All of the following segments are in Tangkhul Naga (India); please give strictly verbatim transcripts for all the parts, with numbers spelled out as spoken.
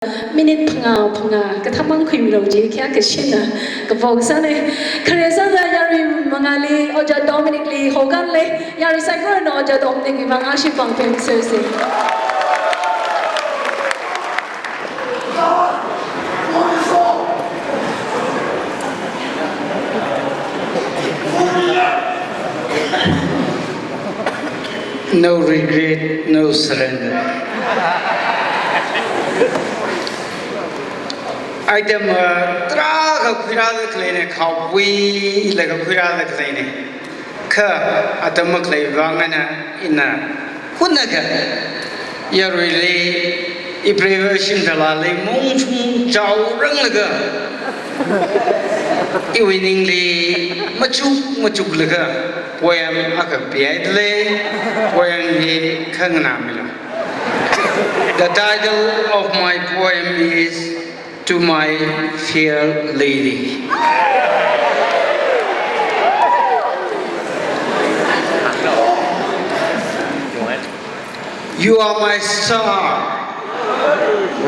minute phangā phangā kathāmang khuimilu ji khayā kashinna kapo kasāna. Khare sāda yarui mangāli, Ojā Dominic li hokanla, yarui saikorana Ojā Dominic wui vang ashee pāng pemsersa. No regret, no surrender. Item, uh, tarākha khuirāda khaleina, khaopuilaga khuirāda khaleina. Kha atam makhalei vang eina ina hunakha yaruili, ipreivā Shinthālāli mongchung chaoranglaga, iwui ningli machuk machuklaga poem akha pihaida lei. Poem hi khanganāmilu. The title of my poem is To My Fair Lady. You are my star,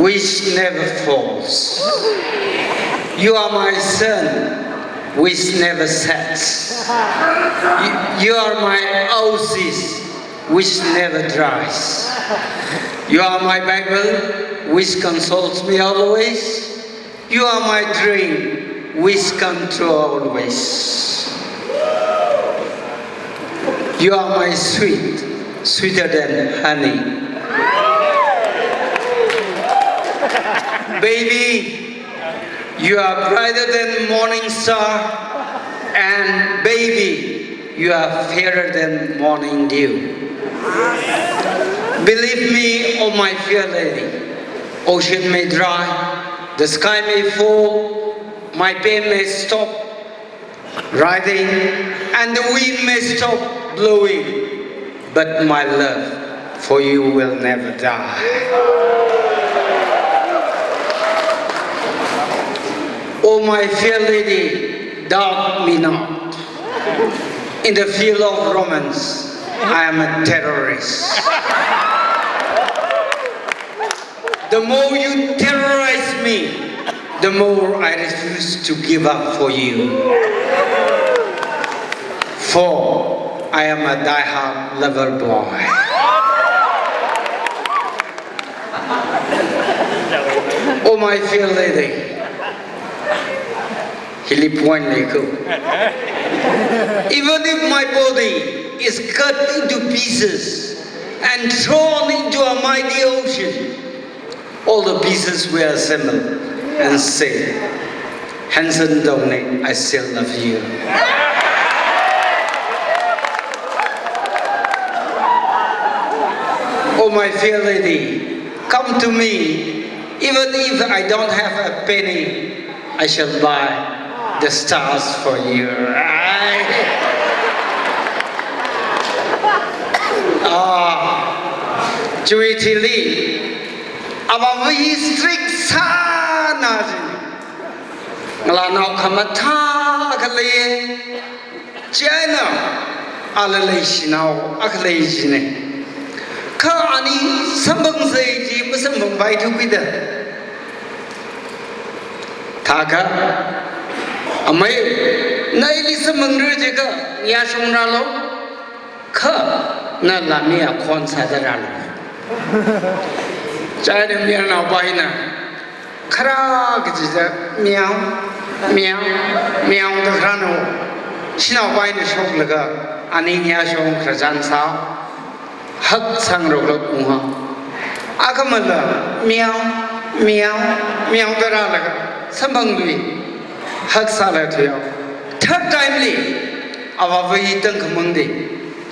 which never falls. You are my sun, which never sets. You, you are my oasis, which never dries. You are my Bible, which consoles me always. You are my dream, which come true always. You are my sweet, sweeter than honey. Baby, you are brighter than morning star, and baby, you are fairer than morning dew. Believe me, oh my fair lady, ocean may dry, the sky may fall, my pen may stop writing, and the wind may stop blowing, but my love for you will never die. Oh my fair lady, doubt me not. In the field of romance, I am a terrorist. The more you terrorize me, the more I refuse to give up for you. For I am a die-hard lover boy. Oh my fair lady, hili point lei ko. Even if my body is cut into pieces and thrown into a mighty ocean, all the pieces will assemble and say, "Hanson Dongney, I still love you." Oh my fair lady, come to me. Even if I don't have a penny, I shall buy the stars for you. Ai. Ah, chiwui thili, avāva̱ hi strict sāna jina. Ngalānao khamathā akha lei. Chieina, ala leishinao akha lei jina. Kha ani samphangsa ji masamphangpai thuida. Thākha, amei, na ili samphangra jiakha, yāshungrālu. Kha, na lāmi akhon sāda rālu. Chieina mayarnaopa hina, kharā kaji da, meow, meow, meow da kharāna. Shanaopa hina shoklaga, ani yāshung khararchan sā, hak sāngarokla unghao. Akhamala, meow, meow, meow da rālaga, samphangluiya, hak sālaga thuihao. Third time li, avāva̱ hi tangkhamangda,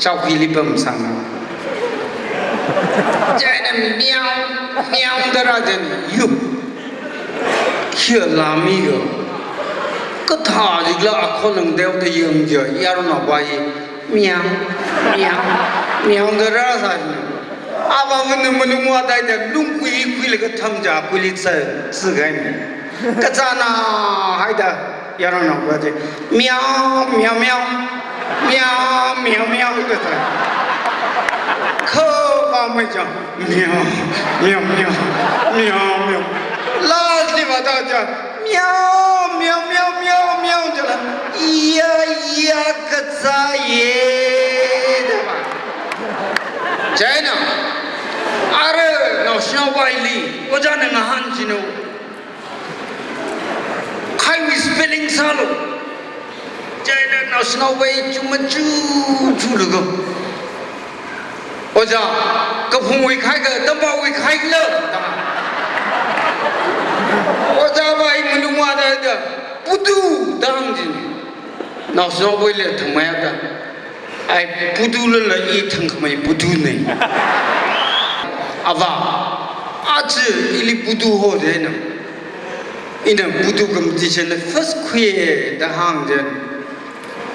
chowkili pamsangna. Chieina meow, meow da rā chieina, yu. Khi lāmi ga. Kathā jikla akhon langdeo da yangja, yaronnaopa hi, meow, meow, meow da rāsā jina. Avāva̱na malung vāthaida, lungkui khuilaga thamja, kuili tsa, tsi kahaina. Kazāna haida, yaronnaopa chi, meow, meow, meow, meow, meow, meow, da thai. Kha pa mai cha, meow, meow, meow, meow, meow. ja, miau, miau, miau, miau, miau, jala, iya, iya, kaza ye, da ba. China, ara, naoshinaowuili, ojāna ngahān chinu. Khaiwui spelling sālu. China naoshinaowui chuma chu, chu lu ko. Ojā, kaphungwui khai ka, tampawui khai la. Ojā ba i malung wa da da. Putu, dang jin. Naoshinaowuili thangmei da. Ai, putu lala i thangkhamei putu ne. Ava, achi ili putu ho de na. Ina putu competition na first khuiya da hāng de.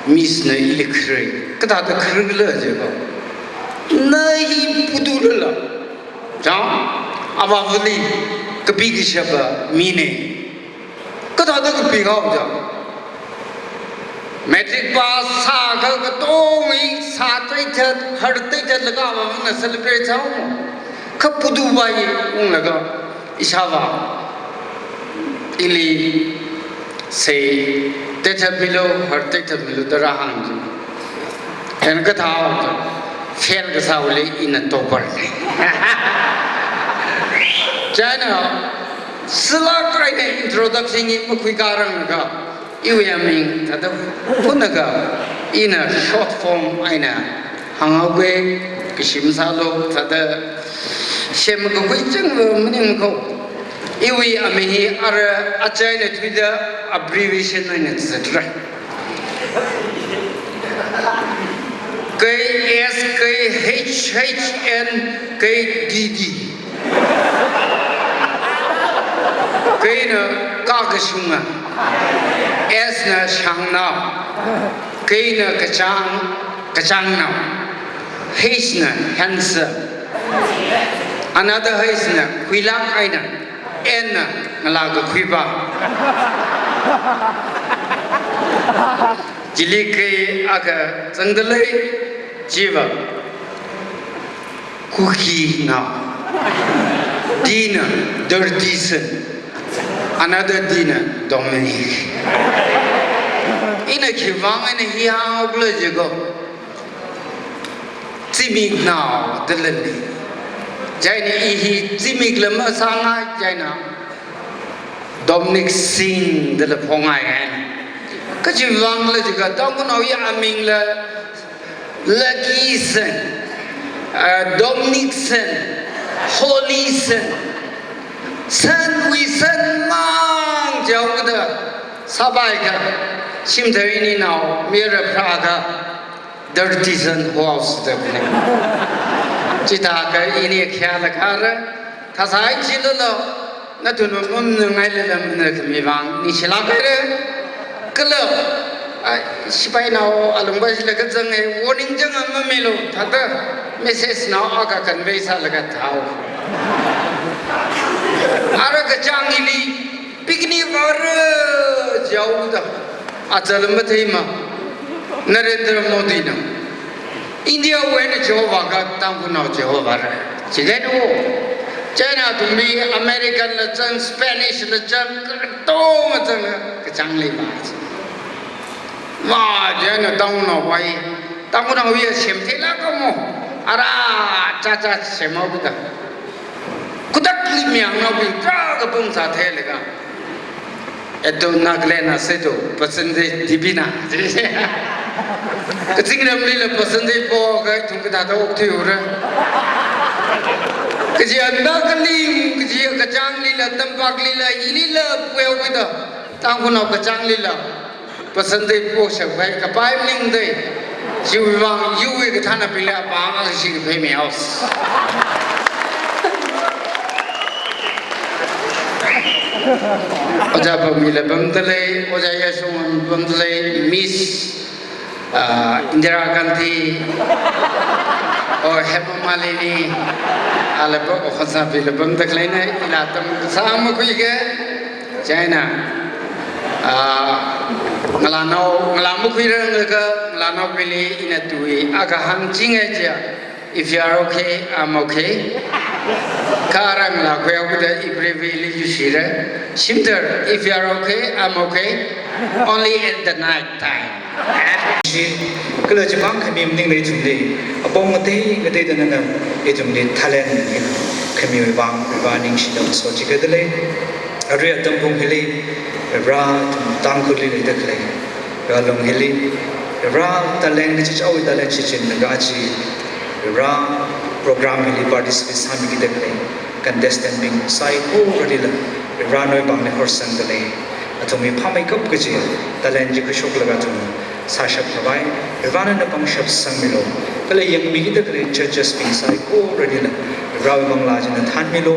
Miss na ili kharei. Kathāda kharei la je ko. Na hi putu lala. Chang, avāvali kapi kashapa mi ne. Kathāda kapi kau ja. Matric pass sākha katonga sāteithat, harteithat laga avāvana celebrate sāu. Kha putu vai unglaga ishāva. Ili sei teithat milu, harteithat milu da rāhāng ji. Ina kathā, fail kasāwuili ina topper ne. China, sila kaina introduction i makhui karang ka, iwui aming, thāda, kuna ka, ina short form eina, hānghaoke, kashim sālu, thāda, shem kakhui chang maning ko. Iwui aming hi ara achaina thuida abbreviation eina zatra. K S K H H N K D D. K na kakashunga. S na shangnao. K na kachāng, kachāngnao. H na handsome. Another H na khuilāk eina. N na ngalā kakhuipa. Chili kei akha zangda lei, chiva Kuki nao. D na dirty son. Another D na Dominic. Ina khivang ina hi hānghaokhala je ko. Zimiknao da lei. China i hi zimik la masāngai china. Dominic Singh da la phongai ngai. Kachi vang la jika Tangkhulnao ya aming la Lucky Singh, ah, Dominic Singh, Holy Singh, Singh wui Singh mang jau da sabai ka, shimthei ninao, mira phra ka, dirty son house da kune. Chithākha ini khayāla kara, thasai chilala, nathum mum ngai lala mna khami vang, ni shila kara. Kala, ai, sipainao alungba shila kazang e, warning jang ama milo, thāda, message nao akha convey sālaga thao. Ara kachāng ili, picnic vāra jau da. Achalam matheima. Narendra Modi na. India wui eina Jehovah ka Tangkhulnao Jehovah ra. Chigai no. China thumbi American la chang, Spanish la chang, katonga chang la kachāng lei ba. Vā, china Tangkhulnao wui. Tangkhulnao ya semthei la kamo. Ara, cha cha semhao da. Kudak li miang na wui tra ka pung sa the le ka. Eto Nagaland na se to, percentage di bina. Kazingramli la percentage po ka thung kathāda okthui ura. Kaji a Nagalim, kaji a kachāngli la, tampakli la, ili la, puyo kita. Tangkhulnao kachāngli la. Percentage po shakpai, kapai mling dei. Chiwui vang, yuwui kathānabing la, pāng a shi phei mi house. Ojā Pamila pamda lei, Ojā Yashung pamda lei, Miss, ah, Indira Gandhi, o Hema Malini, ala pa, o Khansapila pamda lei na, ila tam kasā makhuike, china, ah, ngalānao, ngalā makhuirang ka, ngalānaobingli ina tui, akha hāngchinge chia, if you are okay, I'm okay. Kha arui ngalā khuihaoda ipreivali yushira. Shimdar, if you are okay, I'm okay. Only at the night time. Shi, kala chimang khami maningla ithumli apong ngatei ngateida nana ithumli talent khamiwui vang Varivarā ningshida sochikada lei. Arui atam pung hili Varivarā ithum Tangkhulli leida khalei, Varivarā alung hili Varivarā talent li chichaowui talent shichinlaga aja Varivarā program hili participate sāmikida khalei contestant bing saikoralila Varivarā nawui pāngli horsangda lei. Athumwui phāmeikap kaji talent chi khuishoklaga athum sāshap khavai Varivarā nana pangshap sangmilu. Kala yangmikida khalei judges bing saikoralila Varivarāwui manglā china thānmilu.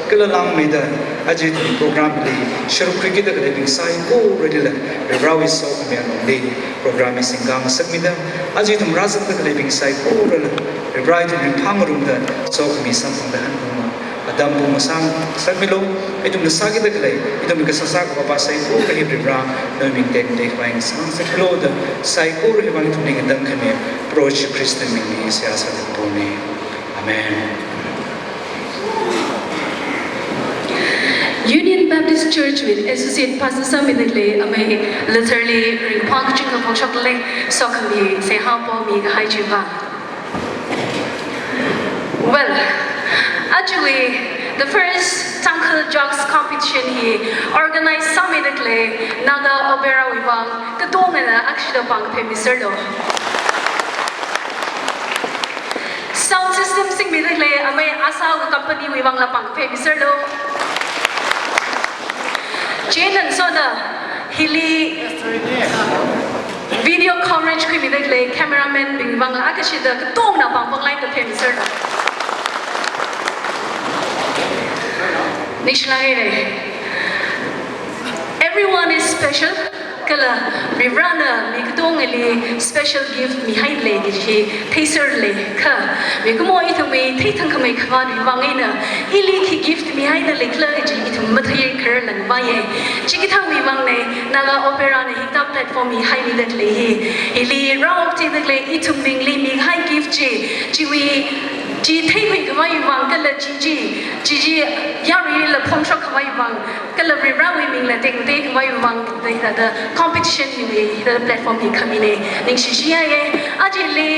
Kala langmeida aja ithumwui program li sharuk khuikida khaleibing saikoralila Varivarāwui sokhami alungli program hi singkang ngasakmida, aja ithum rāzangda khaleibing saikorala Varivarā ithum ringphāngarumda sokhami samphangda hanphangma atam pung ngasang ngasakmilu. Ithumna sākida khalei, ithumna kasā sākhavā saikora hi Varivarā nawui ming tekmatei khavai ngasang ngasakmilu da saikora hiwui vang ithumli ngatangkhami Proho Jishu Khristawui mingli seihā sāda kapona. Amen. Union Baptist Church wui Associate Pastor sāmida khalei amei Luther li ringphā kachungkha phongshokda lei, sokhami seihā pomi kahai chiwui vang. Well, ajawui the first Tangkhul jokes competition hi organize sāmida khalei Naga Opera wui vang katongana akshida pāng phemiserlu. Sound system singmida khalei amei Asa wui company wui vangla pāng phemiserlu. Chieina soda hili video coverage khuimida khalei cameraman bing vangla akashida katongana pāng pāng line da phemiserlu. Ningshilāka. Everyone is special. Kala Varivarāna mi katongali special gift mihaida lei kaji theiserlei kha, mikumo ithumwui theithang khamei khavātwui vang eina ili khi gift mihaida leikhala kaji ithum mathei khararlāngvaiya. Chikathāwui vangna Naga Opera na hikathā platform hi haimida khalei hi. Ili rāokchida khalei ithumbingli mikahai gift chi, chiwui, chi theikhui khavaiwui vang kala chi chi, chi chi yaruila phongshok khavaiwui vang kala Varivarāwui mingla tekmatei khavaiwui vang da hithāda competition hiwui hithāda platform hi khamina. Ningshishiyaya. Ajali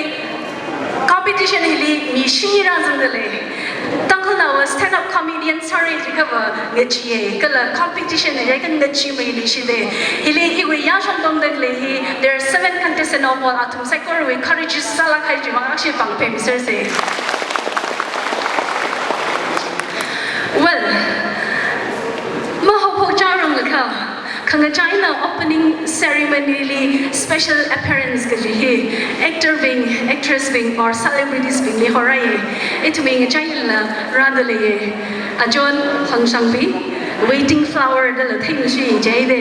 competition hili mi shini rāzangda lei. Tangkhulnaowui stand up comedian sāra jiakhava ngacheeya. Kala competition hi jiakha ngacheemei ningshida. Hili iwui yāshong tongda khalei hi, there are seven contestant of all, athum saikorawui courage sālāk kahai chiwui vang akhashi pāng phemisersa. Well, mahaophok chaorang lakha, khangachaina opening ceremony li special appearance kaji hi actor bing, actress bing or celebrities bingli horaiya. Ithumwui ngachailila rāda leiya. Ajohn Hongshangpi, Waiting Flower dala theimishi jida.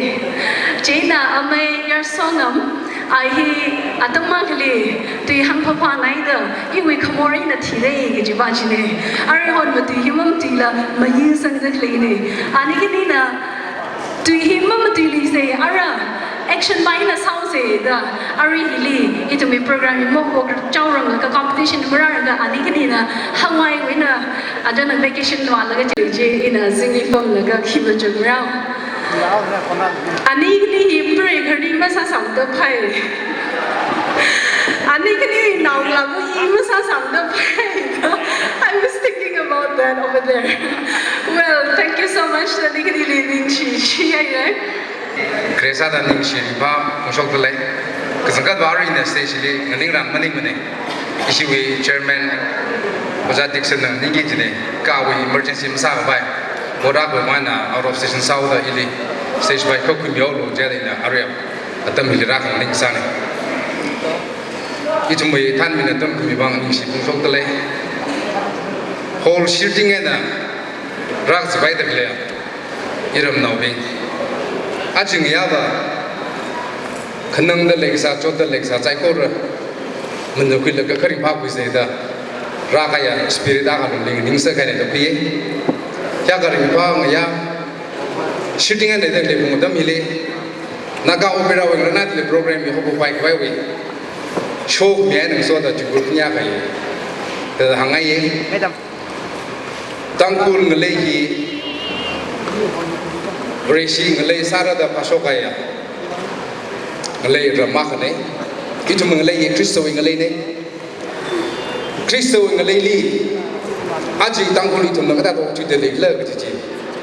Chieina amei Yarsongam, a hi atam akhali tui hāngphaphā naida iwui khamor eina thida kajiva china. Aruihon matui hi mamatuila mayuisangda khaleina. Ani khanina tui hi mamatuiluisa, ara action mei eina sāusa da. Arui hili ithumwui program hi mahaophok chaorang lakha competition marālaga ani khanina hāngwui eina, adana vacation vālaga chi chi ina zingli pamlaga khi machuk rao. Ani khani hi pray khani masāsangda phai. Ani khani naongalāva i masāsangda phai. I was thinking about that over there. Well, thank you so much. Ani khanili ningshi, shi ai ai. Khristana ningshi ringphā phongshokda lei. Kazangkhat va arui ina stage li nganing ran maningmana. Ishiwui chairman Ojā Dixon na ningki jina, kha awui emergency masākhavai, board akhamana out of station sāhaoda ili stage vai khokhuimihaolu jida ina arui atam hili rākhanganing sāna. Ithumwui thānmina atam khami vang ningshi phongshokda lei. Hall shirting eina rākazip haida khalei iramnaobing, aja ngayāva khanangda leikasā, chotda leikasā saikora manakhuilaga kharing phākhuisa da rākahaiya spirit akha lungli ningsākahaina da khuiya. Hiyākha ringphā ngayā shirting eina leida khalei pung atam hili Naga Opera wui ngarānnaili program hi haophokpai khavaiwui show mi eina ngasoda chukkhur khanyā kahai da hāngngaiya. Madam. Tangkhul ngalei hi Vareshi ngalei sāra da phāshok kahaiya ngalei ram akhana. Ithum ngalei hi Khristawui ngaleina. Khristawui ngaleili aja Tangkhul ithumna kathāda okthuida leila kaji chi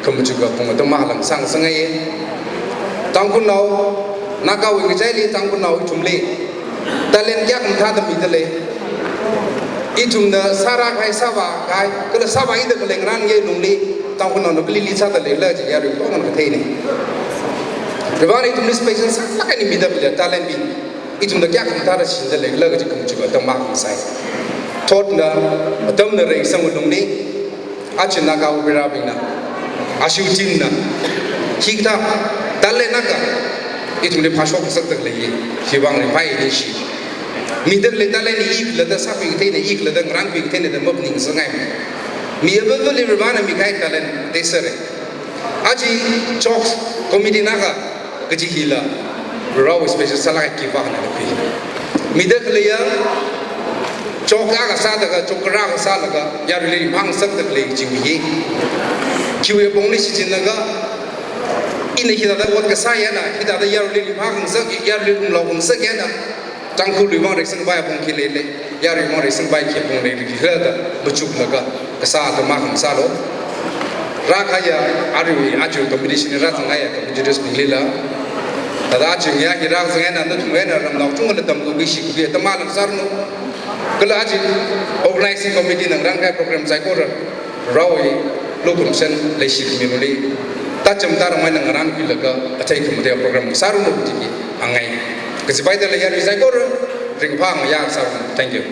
khamachuk apong atam akha lāngsang sāngaiya. Tangkhulnao, Nagawui ngachaili Tangkhulnao ithumli talent kayākha mathāda midalei. Ithumna sāra kahai, sāvā kahai, kala sāvāida khalei ngarān ngalungli Tangkhulnaona kali leisāda leila chi yarui kongna katheina. Varena ithumli special sālāk eina midalei talent bing. Ithumna kayākha mathāda shingda leila kaji khamachuk atam akha sai. Thotna, atamna reisang ngalungli, aja Naga opera bingna, aja shooting na, hikathā talent akha ithumli phāshok ngasakda lei, hiwui vang ringphāi nishi. Midalei talent hi ikhalatta sākhui katheina, ikhalatta ngarānkhui katheina da maphaning sāngai. Mi avāva̱li Varena mikahai talent teisāra. Aja Chokes committee na akha kaji hila Varewui special sālāk eina khipākhana khui. Mida khaleiya, chok akha sālaga, chok kharā akha sālaga, yaruili ringphāngasakda khalei kajiwui hi. Khiwui apongli shichinlaga, ina hithāda ot kasā eina, hithāda yaruili ringphāngasak, yaruili lunglao ngasaka eina, Tangkhulwui vang reisangpai apong khi leilei, yaruiwui vang reisangpai khi apong leilei, hithāda machuklaga kasā atam akha sālu. Rākahaiya, arui aja competition rāzangaiya competitors binglila. Thāda aja ngayā hi rāzang eina nathum eina ramnao chungla tamkhui shikhui atam akha sāranu. Kala aja organizing committee na ngarānkahai program saikora Varewui lukhamashan leishikhami ngalungli, tacham tarang eina ngarānkhuilaga athei khamatei program sāranu kaji hi hāngngai. Kazipaida lei yarui saikora, ringphā ngayā sāranu. Thank you.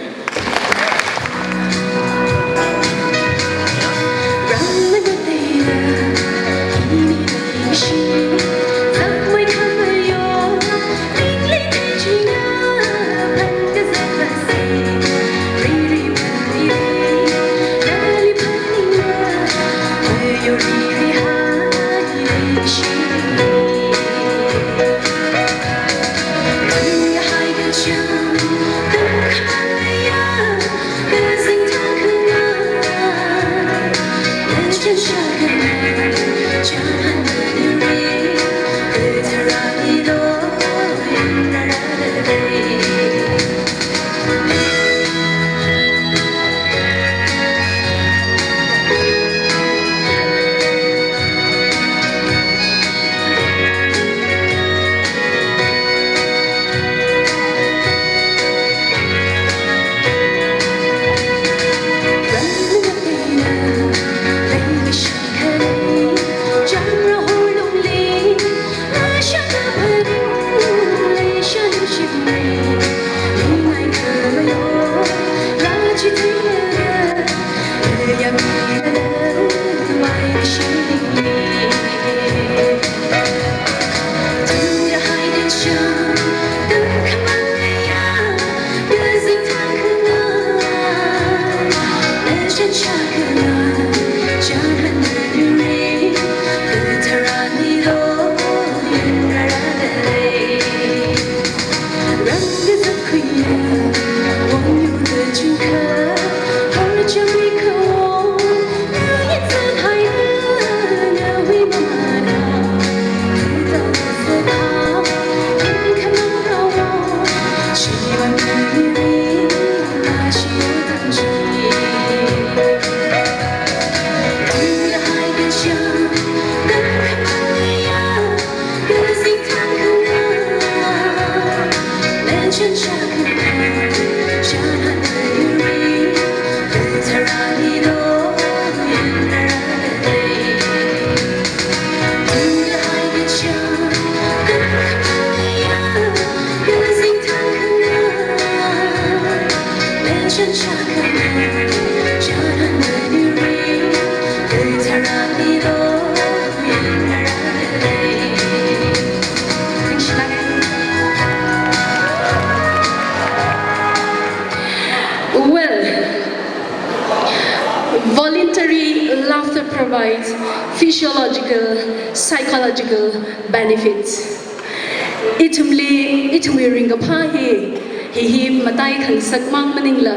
Well, voluntary laughter provides physiological, psychological benefits. Ithumli, ithumwui ringkaphā hi, hi hi matai khangasak mang maningla,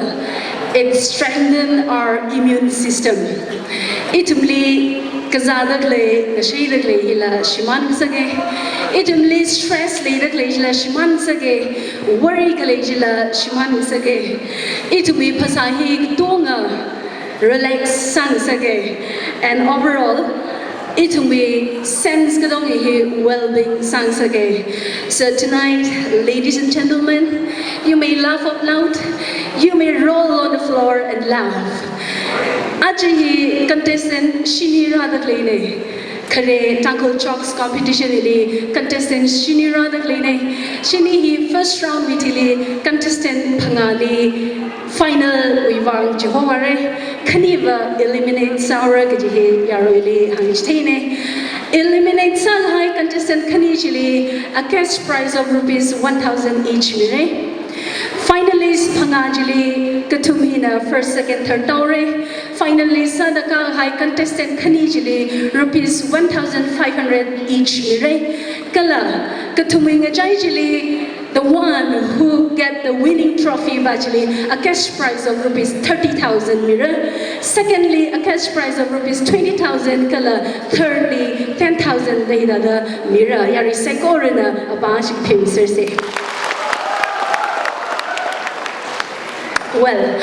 It strengthens our immune system. Ithumli kazāda khalei, ngashaida khalei hila shimān ngasaka. Ithumli stress leida khalei hila shimān ngasaka. Worry khalei hila shimān ngasaka. Ithumwui phasā hi katonga relax sāngasaka. And overall, ithumwui sense katonga hi well-being sāngasaka. So tonight, ladies and gentlemen, you may laugh out loud, you may roll on the floor and laugh. Aja hi contestant shini rāda khaleina. Khare Tangkhul Jokes Competition hili contestant shini rāda khaleina. Shini hi first round wui thili contestant phangāli final wui vang chihorāra. Khaniva eliminate sāra kaji hi yaruili hāngchitheina. Eliminate sālahai contestant khani chili a cash prize of rupees one thousand each mira. Finalist phangā chili kathum hina first, second, third tāra. Finalist sāda kahai contestant khani chili rupees one thousand five hundred each mira. Kala kathumwui ngachai chili, the one who get the winning trophy va chili a cash prize of rupees thirty thousand mira. Secondly, a cash prize of rupees twenty thousand, kala thirdly, ten thousand da hithāda mira. Yarui saikorana apā shikphim sirsa. Well,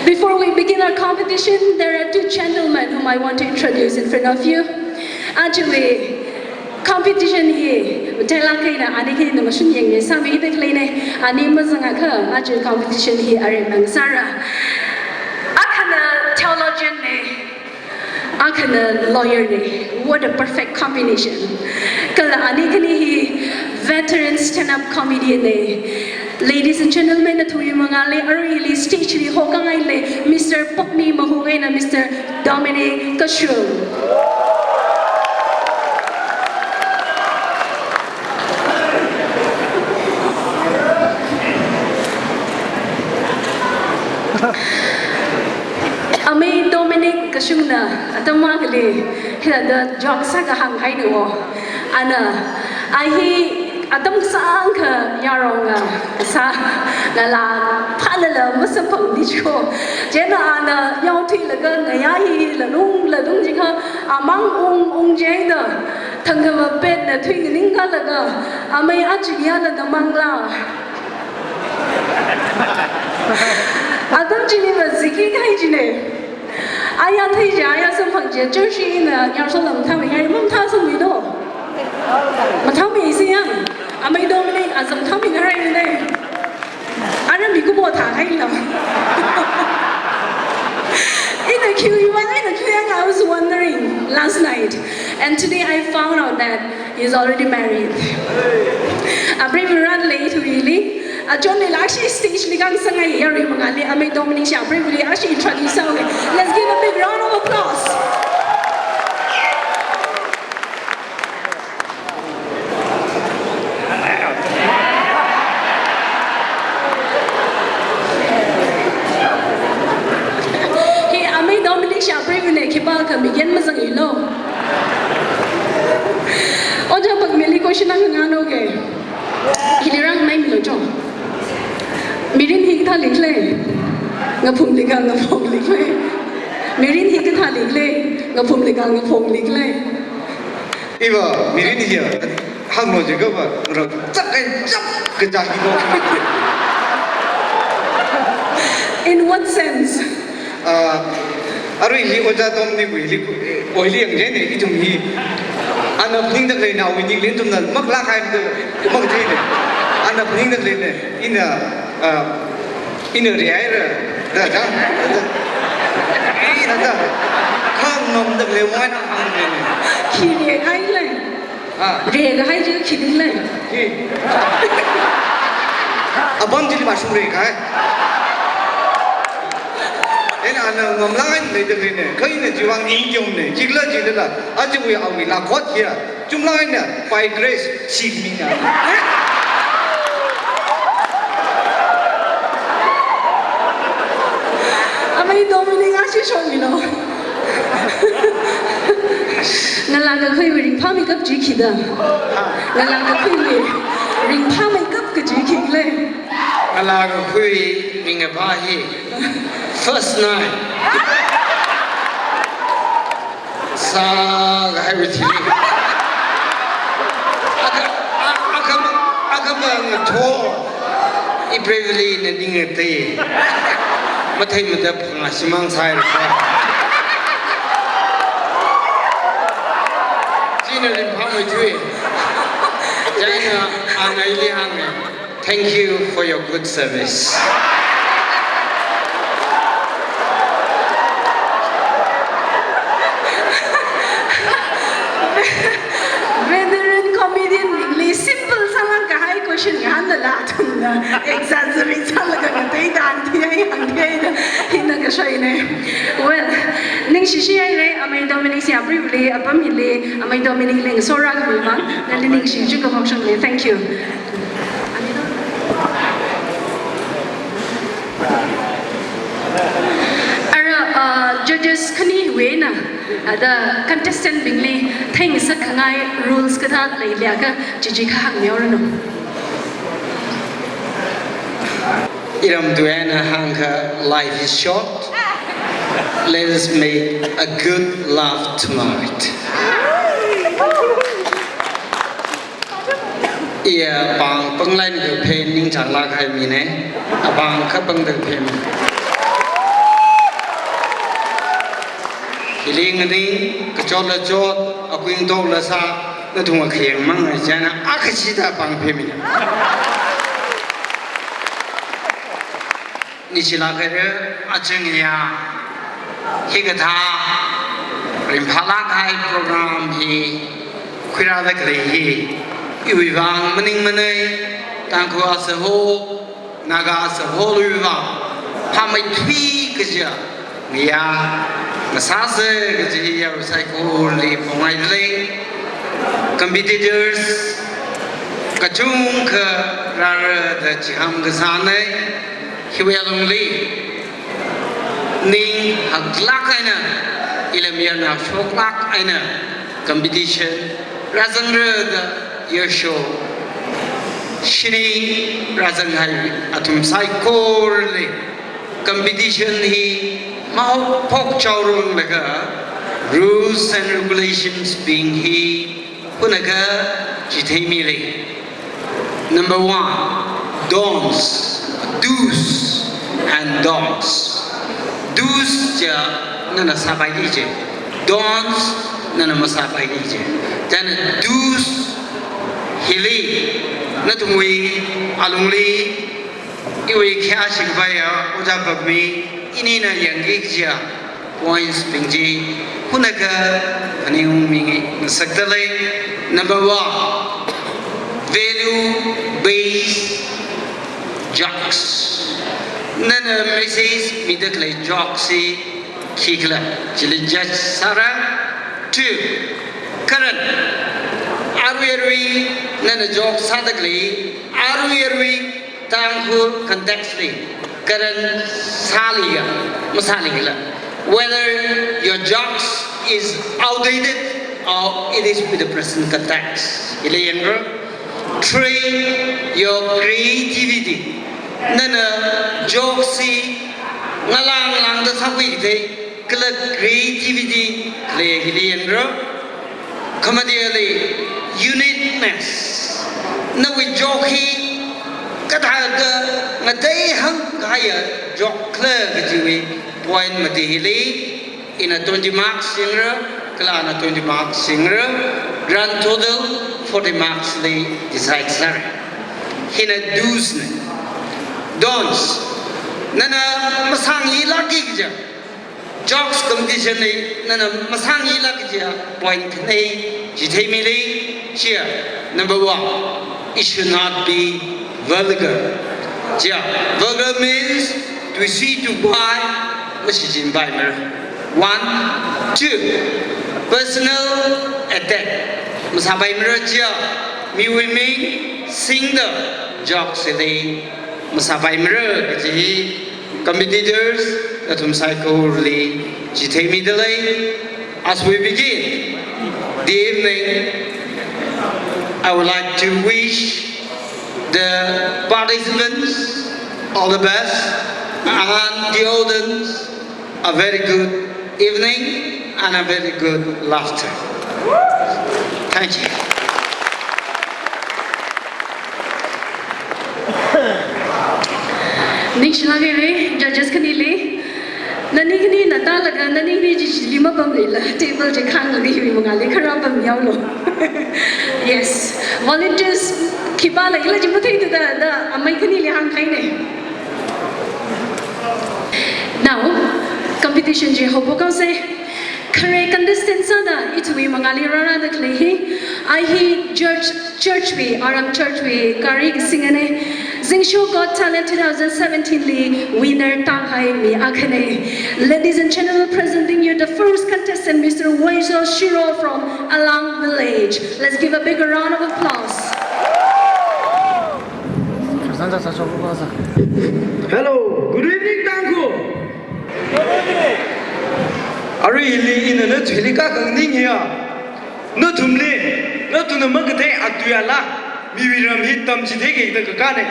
before we begin our competition, there are two gentlemen whom I want to introduce in front of you. Ajawui competition hi matailāk eina ani khina mashun yangmi sāmida khaleina. Ani mazangakha aja competition hi aremang sāra. Akhana theologian na, akhana lawyer na. What a perfect combination. Kala ani khani hi veteran stand-up comedian na. Ladies and gentlemen, nathumwui mangāli aruili stage li hokahai lei, Mister Pokmi mahung eina Mister Dominic Kashung. Amei Dominic Kashungna atam akhali hithāda joke sākahāng haina wo. Ana, a hi atam kasāngkha yaronga sā, ngalā phālala masamphangni chiko. Chieina ana yaothuilaga ngayā hi lalung lalung jiakha, amang ung ung chieina thangkhamei petna thuinganing kalaga, amei aja yāla na mangla. Atam chili va ziki kahai china. Aya thei chi, aya samphang chi, church ina yarshola mathāmei kahai, mamathāsangmei do. Mathāmei si yang, amei Dominic azam thāmei kahai ne. Ara mikumo thāhaila. Ina khi iwui vang eina khi yang, I was wondering last night. And today I found out that he's already married. Apreiva̱ rāda lei ithumli. Achonli lashi stage li khangasakngai yarui mangāli, amei Dominic shi apreiva̱li ashi introduce sāuge. Let's give a big round of applause. Hi amei Dominic shi apreiva̱na khipākha miguin mazanglu. Ojā Pakmili question akha ngahānke. Hili rāngmei milu chong. Mirin hi kathāli khala? Ngaphumli kha ngaphongli khala? Mirin hi kathāli khala? Ngaphumli kha ngaphongli khala? Iva, mirin hiya, hānglo jiakha va, ngarā chak kai chak kaja hi lo. In what sense? Ah, aruili Ojā Dominic wuili, wuili yangchieina, ithum hi, ana phaningda khaleina awui ningli ithumna maklāk haida, makatheina. Ana phaningda khaleina, ina, ah, ina rihaira, da, da, da. Ina da. Khangamda khalei mong eina hāngna. Khi rihai lei? Ah. Rihai chi khi ding lei? Khi. Apam chili mashung rihai. Ina ana ngamlāk eina leida khaleina. Kha ina chiwui vang ningkayomna. Khikhala jilala, ajawui awui lākhot hiya, chumlāk eina by grace shikmina. Amei Dominic ashi shokmilu. Ngalā kakhuiwui ringphāmeikap chi khida? Ngalā kakhuiwui ringphāmeikap kaji khi khala? Ngalā kakhui ringkaphā hi First night. Sākahaiwui thili. Akha, a-, akhama, akhama ngatho. Ipreivali na ningatei. Matheimada phangā shimān sāhaira. China ringphāmeithui. China anaili hānga. Thank you for your good service. Veteran comedian bingli simple sālākkahai question ngahānlala athumna exaggerate sālaga ngateida hāngthihaida hina kashoina. Well, ningshishihaira, amei Dominic Siaprivali apam hili, amei Dominic Leng Sora kami mang, nali ningshi chu kamokshang le. Thank you. Ara, uh, judges khaniwui eina, ada contestant bingli theingasak khangai rules kathā leilakha, chichi kahāng mioranu. Iramtui eina hāngkha, life is short. Let us make a good laugh tonight. Iya, apāng panglai ni kaphei ningchānglāk kahai mina. Apāng kha pangda kaphei mi. Hili nganing, kachotla chot, akuing tokla sā, nathum akhayang mang china, akha chida apāng phei mina. Nishilāk haira, achang ya, hikathā ringphālāk kahai program hi khuirāda khalei hi, iwui vang maningmanei, Tangkhul as a whole, Naga as a whole wui vang phāmeithui kajiya ngayā ngasāsa kaji hi yarui saikorali phonghaida lei. Competitors kachungkha rāra da chihān kasānei. Hiwui alungli ning haklāk eina, ilamyarna shoklāk eina competition rāzangra da yarsho shini rāzanghai athum saikorali competition hi mahaophok chaorumlaga rules and regulations bing hi hunakha chitheimili. Number one, don'ts, do's and don'ts. Do's chiya nana sāpaiki kaji. Don'ts nana masāpaiki kaji. Then do's hili nathumwui alungli iwui khayāshi khavaiya ojā Bakmi inina yangki kajiya points bing chi hunakha phaningungmi ngasakta lei. Number one, value based jokes. Nana message mida khalei jokes hi khikhala chili judge sāra. Two, current. Arui arui nana joke sāda khalei arui arui Tangkhul context li current sāliya, masālikhala. Whether your jokes is outdated or it is with the present context. Hili yangra. Train your creativity. Nana jokes hi ngalang langda sākhui kathei kala creativity khalei hili yangra. Khamateli uniqueness. Nawui joke hi kathāda ngateihāng kahaiya joke khala kajiwui point mati hili ina twenty marks yangra, kala ana twenty marks yangra, grand total forty marks li decide sāra. Hina do's na. Don'ts. Nana masāngailāki kajiya jokes competition li nana masāngailāki kajiya point khanei chitheimili. Chiya, number one, it should not be vulgar. Chiya, vulgar means tuisui tupai mashichinpaimara. One, two, personal attack masāpaimara. Chiya, miwui ming singda jokes hili masāpaimara kaji hi competitors nathum saikorali chitheimida lei. As we begin the evening, I would like to wish the participants all the best. And the audience, a very good evening and a very good laughter. Thank you. Ningshilāk haira, judges khanili. Nani khanina tālaga, nani khani chili mapamlila, table chi khānglaga hiwui mangāli khara pamyaolu. Yes. Volunteers khipāla ila chi matheithuda, da, amei khanili hāngkahaina. Now, competition chi haophokhaosa. Khare contestant sāda ithumwui mangāli rārāda khalei hi, a hi church, church wui, Aram Church wui gari kasingana. Zingsho Got Talent two thousand seventeen li winner tākahai mi akhana. Ladies and gentlemen, presenting you the first contestant, Mister Woizo Shiro from Alang Village. Let's give a big round of applause. Hello, good evening, Tangkhul. Aruili ina nathumli kakhanganing hiya. Nathumli, nathumna makathei atui ala, miwui ram hi tamchitheikida kakāna.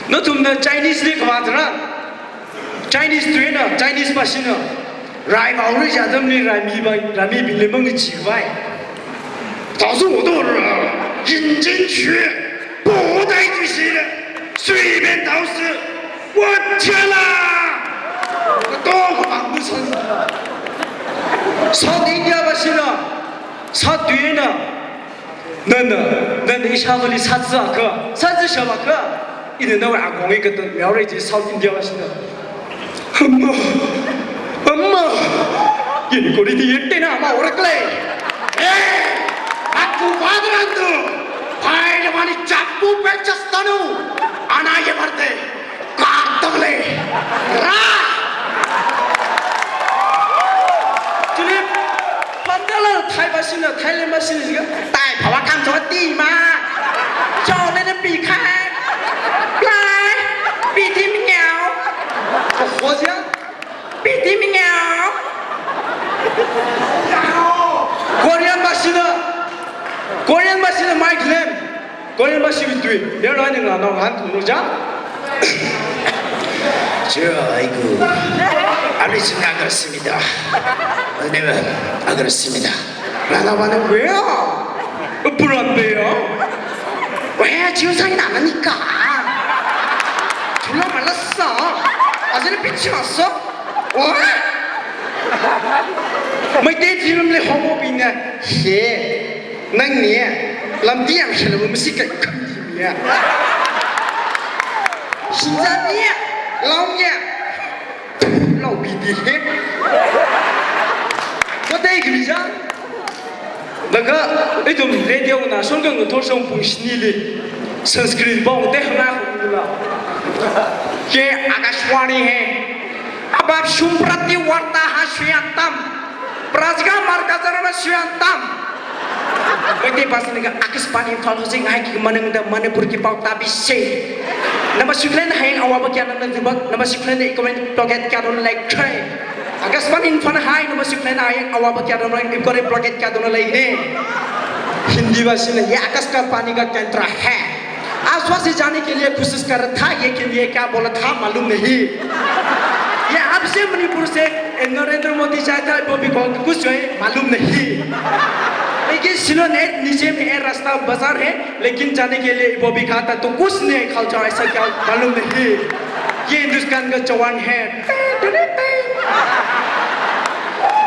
Nathumna Chinese li khavā tharan, Chinese tuina, Chinese machine na, rai maori jadam li raimi bai, raimibingli mangacheekhavai. 倒是我的人，引进去，不带这些的，随便都是，我天啦！我多个忙不成。South India machine na, South tuina, nana, nana ishāvāli sātsa kha, sātsa shāvā kha, ina nawui akong hi katān mihaora chi South India machine na. Amma, amma, yeni kori di yente na ma orakle. Eh, aku vadrandu, pai le mani chapu pe chastanu, ana ye marte. Kartamle. Ra. Chili, pamdala Thai machine na, Thailand machine na, Thai phava kham choti ma. Chole na pi khai. Plai. Pi ti miao. Hozia. Pi ti miao. Korean machine na. Korean machine na mai khalem. Korean machine wui tui, leroi ninglā nao han thumro ja. Chira aiku. Ari china agar simida. Neva agar simida. Rana wana wea. Upuran bea. Wea chiu sai na manika. Chula malasa. Azina pichi maso. Wea. Meitei film li homo bina. He. Nangni, lamdi yangshilava masi kaikham di miya. Shinzani, laonya, laobidi he. Kote gimija. Laga, ithum radio na shongkang ngathor shong pung shinili. Sanskrit pao te hanga hula. Ye Akashvani he. Abab shumprati warta ha shriyantam. Prajga markazarama shriyantam. Meitei bhasha niga Akashvani Imphal hojing hai ki manang da Manipur ki pao tabi se. Nama shuklen hai awaba kya nang nang tibak, nama shuklen comment blocket kya don like try. Akashvani Imphal hai, nama shuklen hai awaba kya don like, ikore blocket kya don like ne. Hindi bhasha na ya Akashvani ka kendra hai. आज वहाँ से जाने के लिए कोशिश कर रहा था, ये के लिए क्या बोला था मालूम नहीं। ये आपसे मणिपुर से, ए, नरेंद्र मोदी जाता है, वो भी बहुत कुछ जो है मालूम नहीं। लेकिन सिलोन है, नीचे में है, रास्ता बाजार है, लेकिन जाने के लिए वो भी कहा था, तो कुछ नहीं, खाल जाओ, ऐसा क्या मालूम नहीं। ये हिंदुस्तान का जवान है।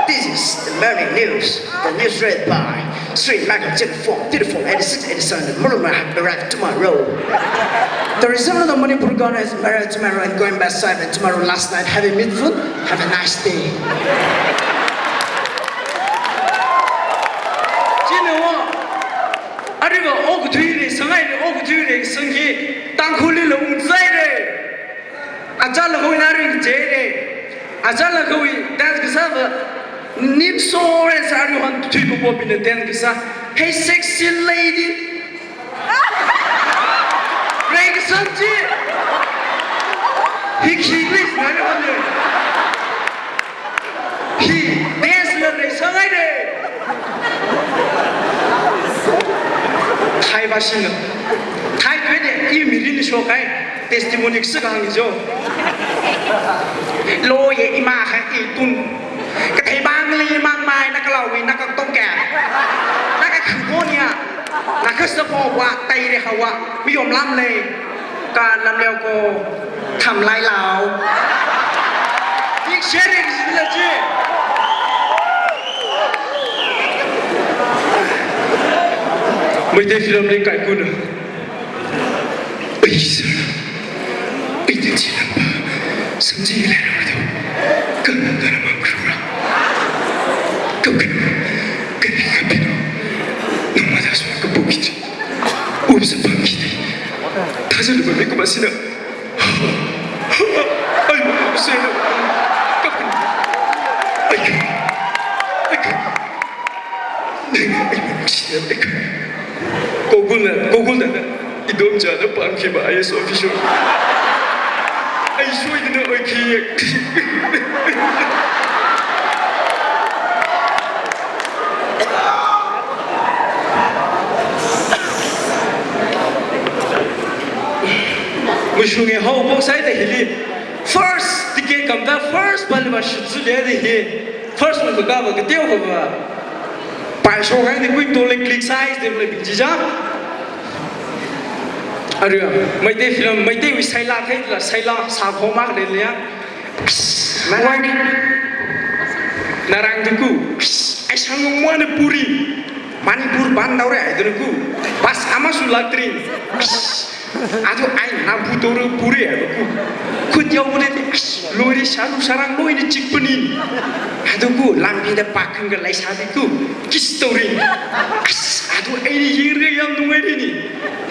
This is the morning news. The news read by Sri Michael Jennifer, Jennifer, eighty-six, eighty-seven, Murumya have arrived tomorrow. The result of the Manipur governor is married tomorrow and going back seven tomorrow last night. Have a meatful. Have a nice day. Chinawa, ariva okathuili, sangaili okathuili, sangi, Tangkhulli la ungzaili. Achālakha wui naring jere. Achālakha wui dance kasā va. Nim sore sari han tui popo bina dance kasā. Hey sexy lady. Rei kasā chi. Hi khi please nani han le. Hi dance la rei sangai de. Thai bhasha na. Thai kwe de i mirin shokai. Testimony sākahāng jo. Lo ye ima ha i tun. Kathei bang le imang mai na kalau wi na ka tong ka. Na ka khu ko nia. Na ka sa po wa tai re hawa. Mi yom lam le. Ka lam leo ko tham lai lao. Big sharing is legit. Meitei film li kaikun. Ai, sir. Ai, tun chi lam ba. Samji le ra do. Kan da ra ma kru ra. Kau kan. Kan ka pino. Nang ma da so ka bukit. Up sa pang kiti. Taja lu ba me ko ba sina. Ai, sir. Kau kan. Ai, kan. Ai, kan. Google na, Google na, idomcha na pangkhiba I A S official. Ai, soidana oikhi. Mashunge hao pok sai da hili. First ticket kamda first pali ba shitsu le da hi. First one ka ba ka teo ka ba. Pai show ngai ni kui to le click size de le bing jija. Arui, Meitei film, Meitei wi saila thei la, saila sa kho ma de le ya. Warning. Narang duku. Ai sang Manipuri. Manipur ban daure ai duku. Bus ama su latrin. Adu ai nampu toru puri ai duku. Kut yau bule de. Lori sharu sarang loi ni chik pani. Adu ku lambi da pakan ga lai sa duku. Kiss story. Adu ai ni yir ga yam nungai ni.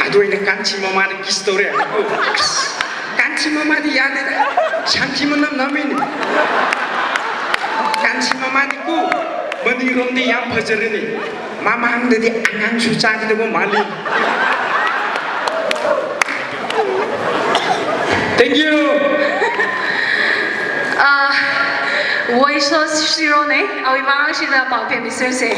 Adu ai na kanchi mama ni kiss story ai duku. Kanchi mama di ya de. Shanti manam namin. Kanchi mama ni ku. Mani rom di yam pajar ni. Mamang dadi angang sucha di dabo mali. Thank you. Ah, Voice of Shiro ne, awi mang shida pao pe Mister Se.